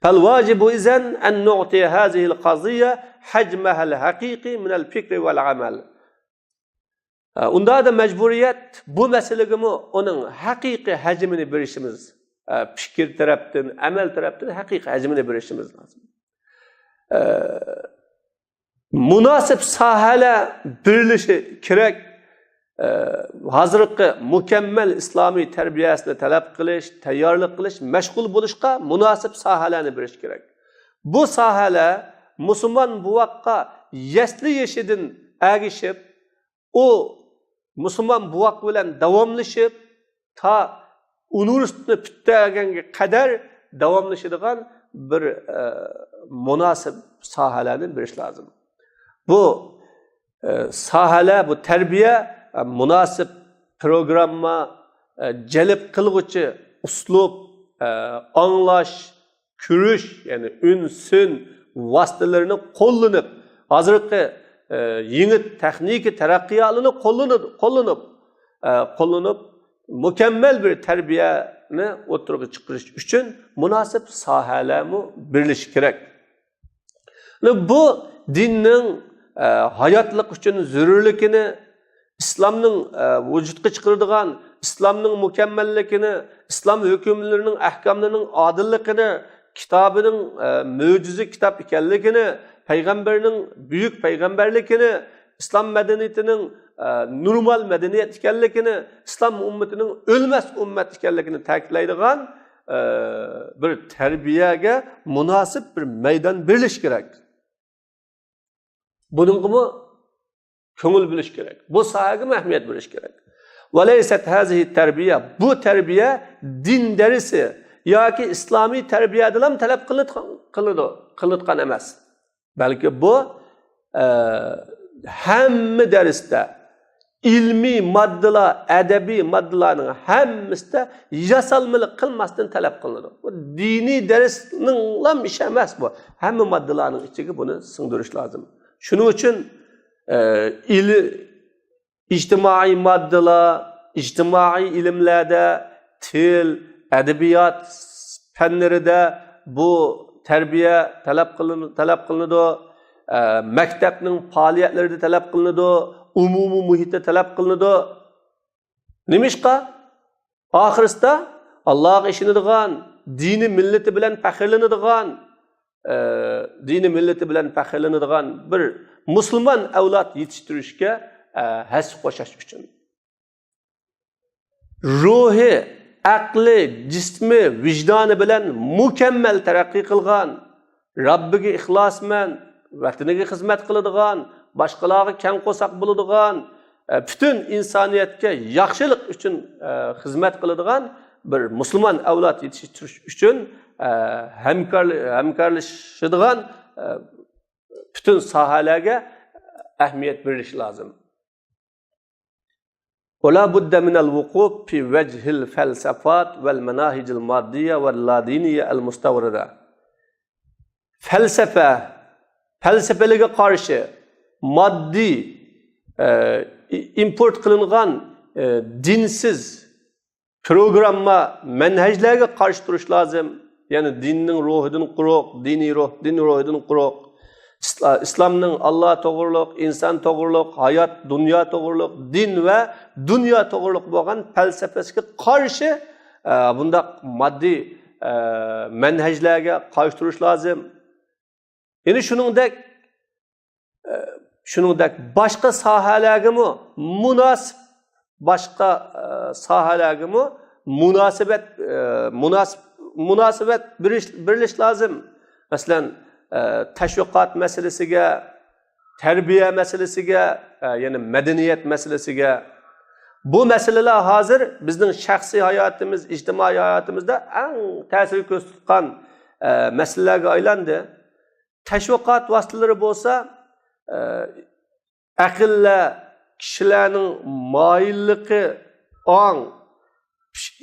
فالواجب إذن أن نعطي هذه القضية حجمها الحقيقي من الفكر والعمل. ئە، ئۇندادا مەجبۇرىيەت بۇ مەسىلىگىمۇ ئۇنىڭ ھەقىقىي ھەجمىنى بېرىشىمىز، ئە، پىكىر تەرەپتىن، ئەمەل تەرەپتىن ھەقىقىي ھەجمىنى بېرىشىمىز لازىم. ئە، مۇناسىپ ساھەلەر بېرىلىشى كېرەك. ئە، ھازىرقى مۇكەممەل ئىسلامىي تەربىيەسىنى تەلەپ قىلىش، تەييارلىق قىلىش، مەشغۇل بولۇشقا مۇناسىپ ساھەلەرنى بېرىش كېرەك. بۇ ساھەلەر مۇسۇلمان بوۋاققا يەسلى يېشىدىن ئەگىشىپ، ئۇ مۇسۇلمان بوۋاق بىلەن داۋاملىشىپ، تا ئۇنىۋېرسىتېتنى پۈتتۈرگەنگە قەدەر داۋاملىشىدىغان بىر، ئە، مۇناسىپ ساھەلەرنى بېرىش لازىم. بۇ، ئە، ساھەلەر، بۇ تەربىيە، ئە، مۇناسىپ پروگرامما، ئە، جەلپ قىلغۇچى ئۇسلۇب، ئە، ئاڭلاش، كۆرۈش، يەنى ئۈن، سۈن ۋاسىتىلىرىنى قوللىنىپ، ھازىرقى، ئە، يېڭى تېخنىكا تەرەققىياتلىرىنى قوللىنىپ، قوللىنىپ، ئە، قوللىنىپ، مۇكەممەل بىر تەربىيەنى ئوتتۇرىغا چىقىرىش ئۈچۈن مۇناسىپ ساھەلەرمۇ بېرىلىشى كېرەك. بۇ دىننىڭ، ئە، ھاياتلىق ئۈچۈن زۆرۈرلۈكىنى، ئىسلامنىڭ، ئە، ۋۇجۇدقا چىقىرىدىغان، ئىسلامنىڭ مۇكەممەللىكىنى، ئىسلام ھۆكۈملىرىنىڭ، ئەھكاملىرىنىڭ ئادىللىقىنى، كىتابىنىڭ، ئە، مۆجىزە كىتاب ئىكەنلىكىنى، پەيغەمبەرنىڭ بۈيۈك پەيغەمبەرلىكىنى، ئىسلام مەدەنىيىتىنىڭ، ئە، نورمال مەدەنىيەت ئىكەنلىكىنى، ئىسلام ئۈممىتىنىڭ ئۆلمەس ئۈممەت ئىكەنلىكىنى تەكىتلەيدىغان، ئە، بىر تەربىيەگە مۇناسىپ بىر مەيدان بېرىلىشى كېرەك. بۇنىڭغىمۇ كۆڭۈل بۆلۈش كېرەك. بۇ ساھەگىمۇ ئەھمىيەت بېرىش كېرەك. وليست هذه التربية، بۇ تەربىيە دىن دەرسى ياكى ئىسلامىي تەربىيەدىلا تەلەپ قىلىنىدىغان، قىلىنىدۇ، قىلىنىدىغان ئەمەس. بەلكى بۇ، ئە، ھەممە دەرستە، ئىلمىي ماددىلار، ئەدەبىي ماددىلارنىڭ ھەممىسىدە ياسالمىلىق قىلماستىن تەلەپ قىلىنىدۇ. بۇ دىنىي دەرسنىڭلام ئىشى ئەمەس بۇ. ھەممە ماددىلارنىڭ ئىچىگە بۇنى سىڭدۈرۈش لازىم. شۇنىڭ ئۈچۈن، ئە، ئىل-، ئىجتىمائىي ماددىلار، ئىجتىمائىي ئىلىملەردە، تىل، ئەدەبىيات پەنلىرىدە بۇ تەربىيە تەلەپ قىلىن-، تەلەپ قىلىنىدۇ. ئە، مەكتەپنىڭ پائالىيەتلىرىدە تەلەپ قىلىنىدۇ. ئومۇمىي مۇھىتتا تەلەپ قىلىنىدۇ. نېمىشقا؟ ئاخىرسىدا ئاللاغا ئىشىنىدىغان، دىنى مىللىتى بىلەن پەخىرلىنىدىغان، ئە، دىنى مىللىتى بىلەن پەخىرلىنىدىغان بىر مۇسۇلمان ئەۋلاد يېتىشتۈرۈشكە، ئە، ھەسسە قوشاش ئۈچۈن. روھى، ئەقلى، جىسمى، ۋىجدانى بىلەن مۇكەممەل تەرەققىي قىلغان، رەببىگە ئىخلاسمەن، ۋەتىنىگە خىزمەت قىلىدىغان، باشقىلارغا كەڭ قورساق بولىدىغان، ئە، پۈتۈن ئىنسانىيەتكە ياخشىلىق ئۈچۈن، ئە، خىزمەت قىلىدىغان بىر مۇسۇلمان ئەۋلاد يېتىشتۈرۈش ئۈچۈن، ئە، ھەمكارل-، ھەمكارلىشىدىغان، ئە، پۈتۈن ساھەلەرگە ئەھمىيەت بېرىش لازىم. ولا بد من الوقوف في وجه الفلسفات والمناهج المادية واللادينية المستوردة. فەلسەپە، پەلسەپىلەرگە قارشى ماددىي، ئە، ئىمپورت قىلىنغان، ئە، دىنسىز پروگرامما، مەنھەجلەرگە قارشى تۇرۇش لازىم. يەنى دىننىڭ روھىدىن قۇرۇق، دىنىي روھ، دىن روھىدىن قۇرۇق. ئىسلا-، ئىسلامنىڭ ئاللا توغرۇلۇق، ئىنسان توغرۇلۇق، ھايات، دۇنيا توغرۇلۇق، دىن ۋە دۇنيا توغرۇلۇق بولغان پەلسەپىسىگە قارشى، ئە، بۇنداق ماددىي، ئە، مەنھەجلەرگە قارشى تۇرۇش لازىم. يەنى شۇنىڭدەك، ئە، شۇنىڭدەك باشقا ساھەلەرگىمۇ مۇناسىپ، باشقا، ئە، ساھەلەرگىمۇ مۇناسىۋەت، ئە، مۇناسىپ، مۇناسىۋەت بېرىش، بېرىلىش لازىم. مەسىلەن، ئە، تەشۋىقات مەسىلىسىگە، تەربىيە مەسىلىسىگە، ئە، يەنى مەدەنىيەت مەسىلىسىگە. بۇ مەسىلىلەر ھازىر بىزنىڭ شەخسىي ھاياتىمىز، ئىجتىمائىي ھاياتىمىزدا ئەڭ تەسىر كۆرسىتىدىغان، ئە، مەسىلىلەرگە ئايلاندى. تەشۋىقات ۋاسىتىلىرى بولسا، ئە، ئەقىللەر، كىشىلەرنىڭ مايىللىقى، ئاڭ،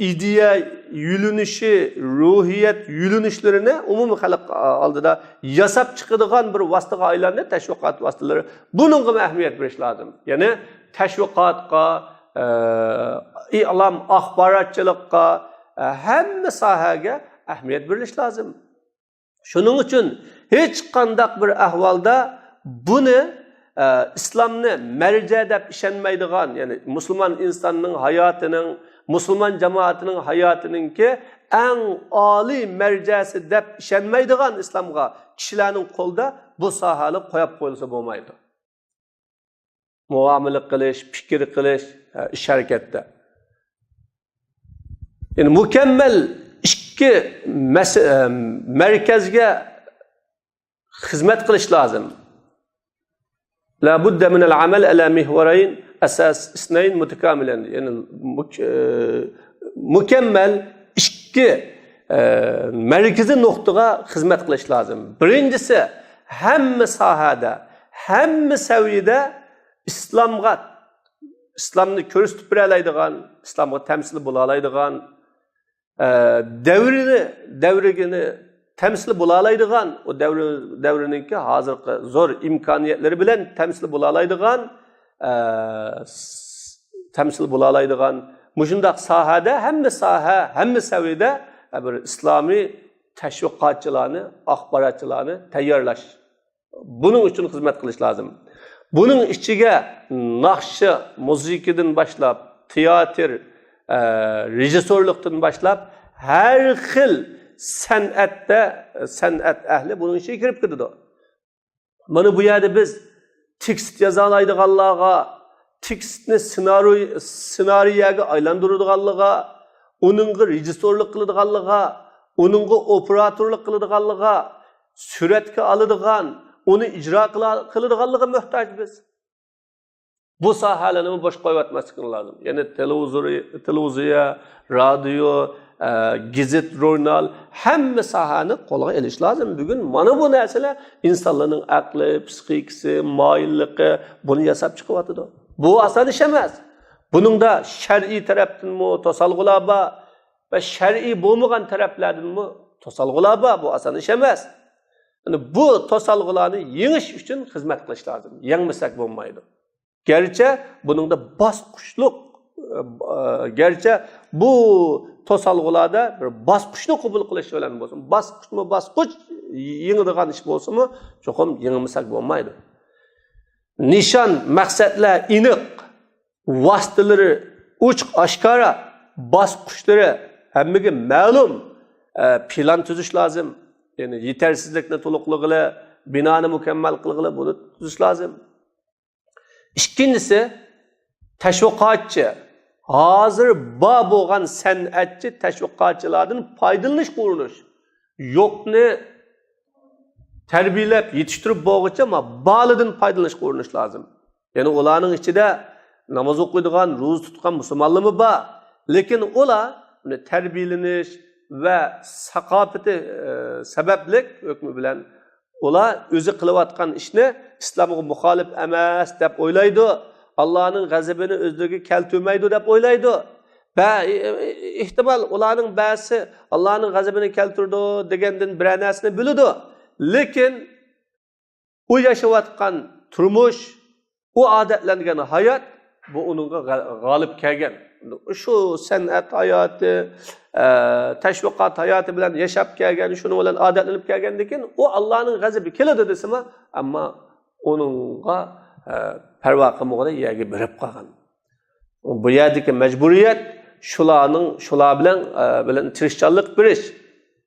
ئىدىيە يۆنىلىشى، روھىيەت يۆنىلىشلىرىنى ئومۇمىي خەلق ئالدىدا ياساپ چىقىدىغان بىر ۋاسىتىگە ئايلاندى تەشۋىقات ۋاسىتىلىرى. بۇنىڭغىمۇ ئەھمىيەت بېرىش لازىم. يەنى تەشۋىقاتقا، ئە، ئېلان ئاخباراتچىلىققا، ئە، ھەممە ساھەگە ئەھمىيەت بېرىلىش لازىم. شۇنىڭ ئۈچۈن ھېچقانداق بىر ئەھۋالدا بۇنى، ئە، ئىسلامنى مەرجە دەپ ئىشەنمەيدىغان، يەنى مۇسۇلمان ئىنساننىڭ ھاياتىنىڭ، مۇسۇلمان جامائىتىنىڭ ھاياتىنىڭكى ئەڭ ئالىي مەرجەسى دەپ ئىشەنمەيدىغان ئىسلامغا كىشىلەرنىڭ قولىدا بۇ ساھەلەر قويۇپ قويۇلسا بولمايدۇ. مۇئامىلە قىلىش، پىكىر قىلىش، ئىش ھەرىكەتتە. يەنى مۇكەممەل ئىككى مەس-، مەركەزگە خىزمەت قىلىش لازىم. لا بد من العمل على محورين أساس اثنين متكاملين. يەنى مۇك-، مۇكەممەل ئىككى، ئە، مەركىزىي نۇقتىغا خىزمەت قىلىش لازىم. بىرىنچىسى، ھەممە ساھەدە، ھەممە سەۋىيەدە ئىسلامغا، ئىسلامنى كۆرسىتىپ بېرەلەيدىغان، ئىسلامغا تەمسىل بولالايدىغان، ئە، دەۋرىنى، دەۋرىگىنى تەمسىل بولالايدىغان، ئۇ دەۋر، دەۋرنىڭكى ھازىرقى زور ئىمكانىيەتلىرى بىلەن تەمسىل بولالايدىغان، ئە، س-، تەمسىل بولالايدىغان مۇشۇنداق ساھەدە، ھەممە ساھە، ھەممە سەۋىيەدە، ئە، بىر ئىسلامىي تەشۋىقاتچىلارنى، ئاخباراتچىلارنى تەييارلاش. بۇنىڭ ئۈچۈن خىزمەت قىلىش لازىم. بۇنىڭ ئىچىگە ناخشا، مۇزىكىدىن باشلاپ، تىياتىر، ئە، رېژىسسورلۇقتىن باشلاپ، ھەر خىل سەنئەتتە، سەنئەت ئەھلى بۇنىڭ ئىچىگە كىرىپ كېتىدۇ. مانا بۇ يەردە بىز تېكىست يازالايدىغانلارغا، تېكىستنى سېنارىي-، سېنارىيەگە ئايلاندۇرىدىغانلىقىغا، ئۇنىڭغا رېژىسسورلۇق قىلىدىغانلىقىغا، ئۇنىڭغا ئوپېراتورلۇق قىلىدىغانلىقىغا، سۈرەتكە ئالىدىغان، ئۇنى ئىجرا قىلا-، قىلىدىغانلىقىغا موھتاج بىز. بۇ ساھەلەرنى بوش قويۇۋەتمەسلىكىمىز لازىم. يەنى تېلېۋىزور، تېلېۋىزىيە، رادىيو، ئە، گېزىت، ژۇرنال، ھەممە ساھەنى قولغا ئېلىش لازىم. بۈگۈن مانا بۇ نەرسىلەر ئىنسانلارنىڭ ئەقلى، پسىخىكىسى، مايىللىقى بۇنى ياساپ چىقىۋاتىدۇ. بۇ ئاسان ئىش ئەمەس. بۇنىڭدا شەرئىي تەرەپتىنمۇ توسالغۇلار بار ۋە شەرئىي بولمىغان تەرەپلەردىنمۇ توسالغۇلار بار. بۇ ئاسان ئىش ئەمەس. يەنى بۇ توسالغۇلارنى يېڭىش ئۈچۈن خىزمەت قىلىش لازىم. يەڭمىسەك بولمايدۇ. گەرچە بۇنىڭدا باسقۇچلۇق، ئە، گەرچە بۇ توسالغۇلاردا بىر باسقۇچنى قوبۇل قىلىش بىلەن بولسۇن، باسقۇچمۇ باسقۇچ يېڭىدىغان ئىش بولسىمۇ، چوقۇم يېڭىمىساق بولمايدۇ. نىشان، مەقسەتلەر ئېنىق، ۋاسىتىلىرى ئوچۇق ئاشكارا، باسقۇچلىرى ھەممىگە مەلۇم، ئە، پىلان تۈزۈش لازىم. يەنى يېتەرسىزلىكنى تولۇقلىغىلى، بىنانى مۇكەممەل قىلغىلى، بۇنى تۈزۈش لازىم. ئىككىنچىسى، تەشۋىقاتچى. ھازىر بار بولغان سەنئەتچى، تەشۋىقاتچىلاردىن پايدىلىنىشقا ئۇرۇنۇش. يوقنى تەربىيەلەپ يېتىشتۈرۈپ بولغۇچە، ما-، بالىدىن پايدىلىنىشقا ئۇرۇنۇش لازىم. يەنى ئۇلارنىڭ ئىچىدە ناماز ئوقۇيدىغان، روزا تۇتقان مۇسۇلمانلارمۇ بار. لېكىن ئۇلار تەربىيەلىنىش ۋە ساقاپىتى، ئە، سەۋەبلىك ھۆكمى بىلەن ئۇلار ئۆزى قىلىۋاتقان ئىشنى ئىسلامغا مۇخالىپ ئەمەس دەپ ئويلايدۇ. ئاللانىڭ غەزىپىنى ئۆزلىرىگە كەلتۈرمەيدۇ دەپ ئويلايدۇ. بە-، ئېھتىمال، ئۇلارنىڭ بەزىسى ئاللانىڭ غەزىپىنى كەلتۈرىدۇ دېگەندىن بىرەر نەرسىنى بىلىدۇ. لېكىن ئۇ ياشاۋاتقان تۇرمۇش، ئۇ ئادەتلەنگەن ھايات، بۇ ئۇنىڭغا غە-، غالىب كەلگەن. شۇ سەنئەت ھاياتى، ئە، تەشۋىقات ھاياتى بىلەن ياشاپ كەلگەن، شۇنىڭ بىلەن ئادەتلىنىپ كەلگەندىن كېيىن، ئۇ ئاللانىڭ غەزىپى كېلىدۇ دېسىمۇ، ئەمما ئۇنىڭغا، ئە، پەرۋا قىلمىغۇدەك يەرگە بېرىپ قالغان. بۇ يەردىكى مەجبۇرىيەت شۇلارنىڭ، شۇلار بىلەن، ئە، بىلەن تىرىشچانلىق بېرىش.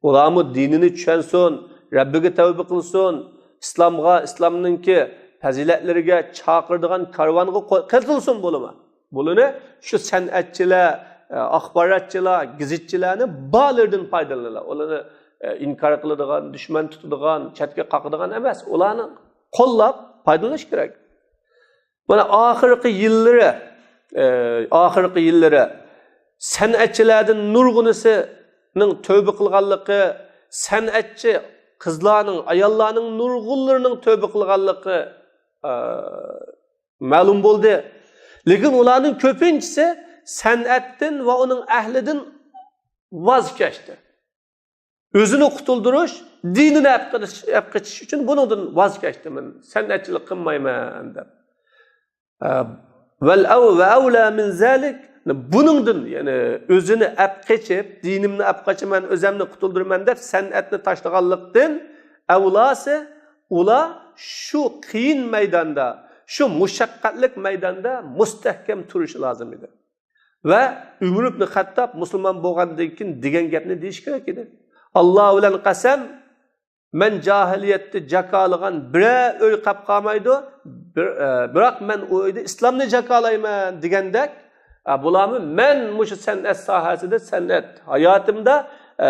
ئۇلارمۇ دىنىنى چۈشەنسۇن، رەببىگە تەۋبە قىلسۇن، ئىسلامغا، ئىسلامنىڭكى پەزىلەتلىرىگە چاقىرىدىغان كارۋانغا قو-، قېتىلسۇن بولىمۇ؟ بۇلىنى شۇ سەنئەتچىلەر، ئە، ئاخباراتچىلار، گېزىتچىلەرنى بالىرىدىن پايدىلىنىلا. ئۇلارنى، ئە، ئىنكار قىلىدىغان، دۈشمەن تۇتىدىغان، چەتكە قاقىدىغان ئەمەس. ئۇلارنى قوللاپ پايدىلىنىش كېرەك. مانا ئاخىرقى يىللىرى، ئە، ئاخىرقى يىللىرى سەنئەتچىلەردىن نۇرغۇنىسىنىڭ تۆبە قىلغانلىقى، سەنئەتچى قىزلارنىڭ، ئاياللارنىڭ نۇرغۇنلىرىنىڭ تۆبە قىلغانلىقى، ئە، مەلۇم بولدى. لېكىن ئۇلارنىڭ كۆپىنچىسى سەنئەتتىن ۋە ئۇنىڭ ئەھلىدىن ۋاز كەچتى. ئۆزىنى قۇتۇلدۇرۇش، دىنىنى ئەپ قېلىش-، ئەپ قېچىش ئۈچۈن بۇنىڭدىن ۋاز كەچتى، مەن سەنئەتچىلىك قىلمايمەن دەپ. ئە، ۋەل ئەۋ-، ۋە ئەۋلە مىن زەلىك، بۇنىڭدىن، يەنى ئۆزىنى ئەپ قېچىپ، دىنىمنى ئەپ قاچىمەن، ئۆزەمنى قۇتۇلدۇرىمەن دەپ سەنئەتنى تاشلىغانلىقتىن ئەۋلاسى، ئۇلار شۇ قىيىن مەيداندا، شۇ مۇشەققەتلىك مەيداندا مۇستەھكەم تۇرۇشى لازىم ئىدى. ۋە ئۆمەر ئىبن خەتتاب مۇسۇلمان بولغاندىن كېيىن دېگەن گەپنى دېيىش كېرەك ئىدى. ئاللا بىلەن قەسەم، مەن جاھىلىيەتتە جاكالىغان بىرەر ئۆي قاپ قالمايدۇ، بىر-، ئە، بىراق مەن ئۇ ئۆيدە ئىسلامنى جاكالايمەن دېگەندەك، ئە، بۇلارمۇ مەن مۇشۇ سەنئەت ساھەسىدە، سەنئەت ھاياتىمدا، ئە،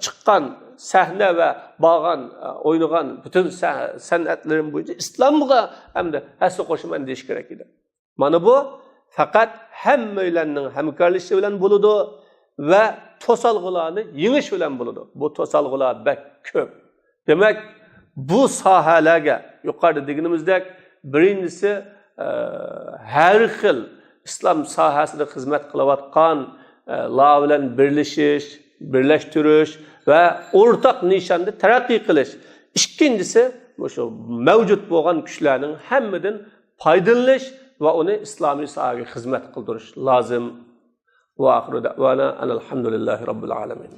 چىققان سەھنە ۋە بارغان، ئە، ئوينىغان پۈتۈن سە-، سەنئەتلىرىم بويىچە ئىسلامغا ھەمدە ھەسسە قوشىمەن دېيىش كېرەك ئىدى. مانا بۇ پەقەت ھەممەيلەننىڭ ھەمكارلىشىشى بىلەن بولىدۇ ۋە توسالغۇلارنى يېڭىش بىلەن بولىدۇ. بۇ توسالغۇلار بەك كۆپ. دېمەك، بۇ ساھەلەرگە يۇقىرىدا دېگىنىمىزدەك، بىرىنچىسى، ئە، ھەر خىل ئىسلام ساھەسىدە خىزمەت قىلىۋاتقان، ئە، لار بىلەن بىرلىشىش، بىرلەشتۈرۈش ۋە ئورتاق نىشاندا تەرەققىي قىلىش. ئىككىنچىسى، مۇشۇ مەۋجۇت بولغان كۈچلەرنىڭ ھەممىدىن پايدىلىنىش ۋە ئۇنى ئىسلامىي ساھەگە خىزمەت قىلدۇرۇش لازىم. ۋە ئاخىرۇ دەئۋانا ئەنىل ھەمدۇلىللاھى رەببىل ئالەمىن.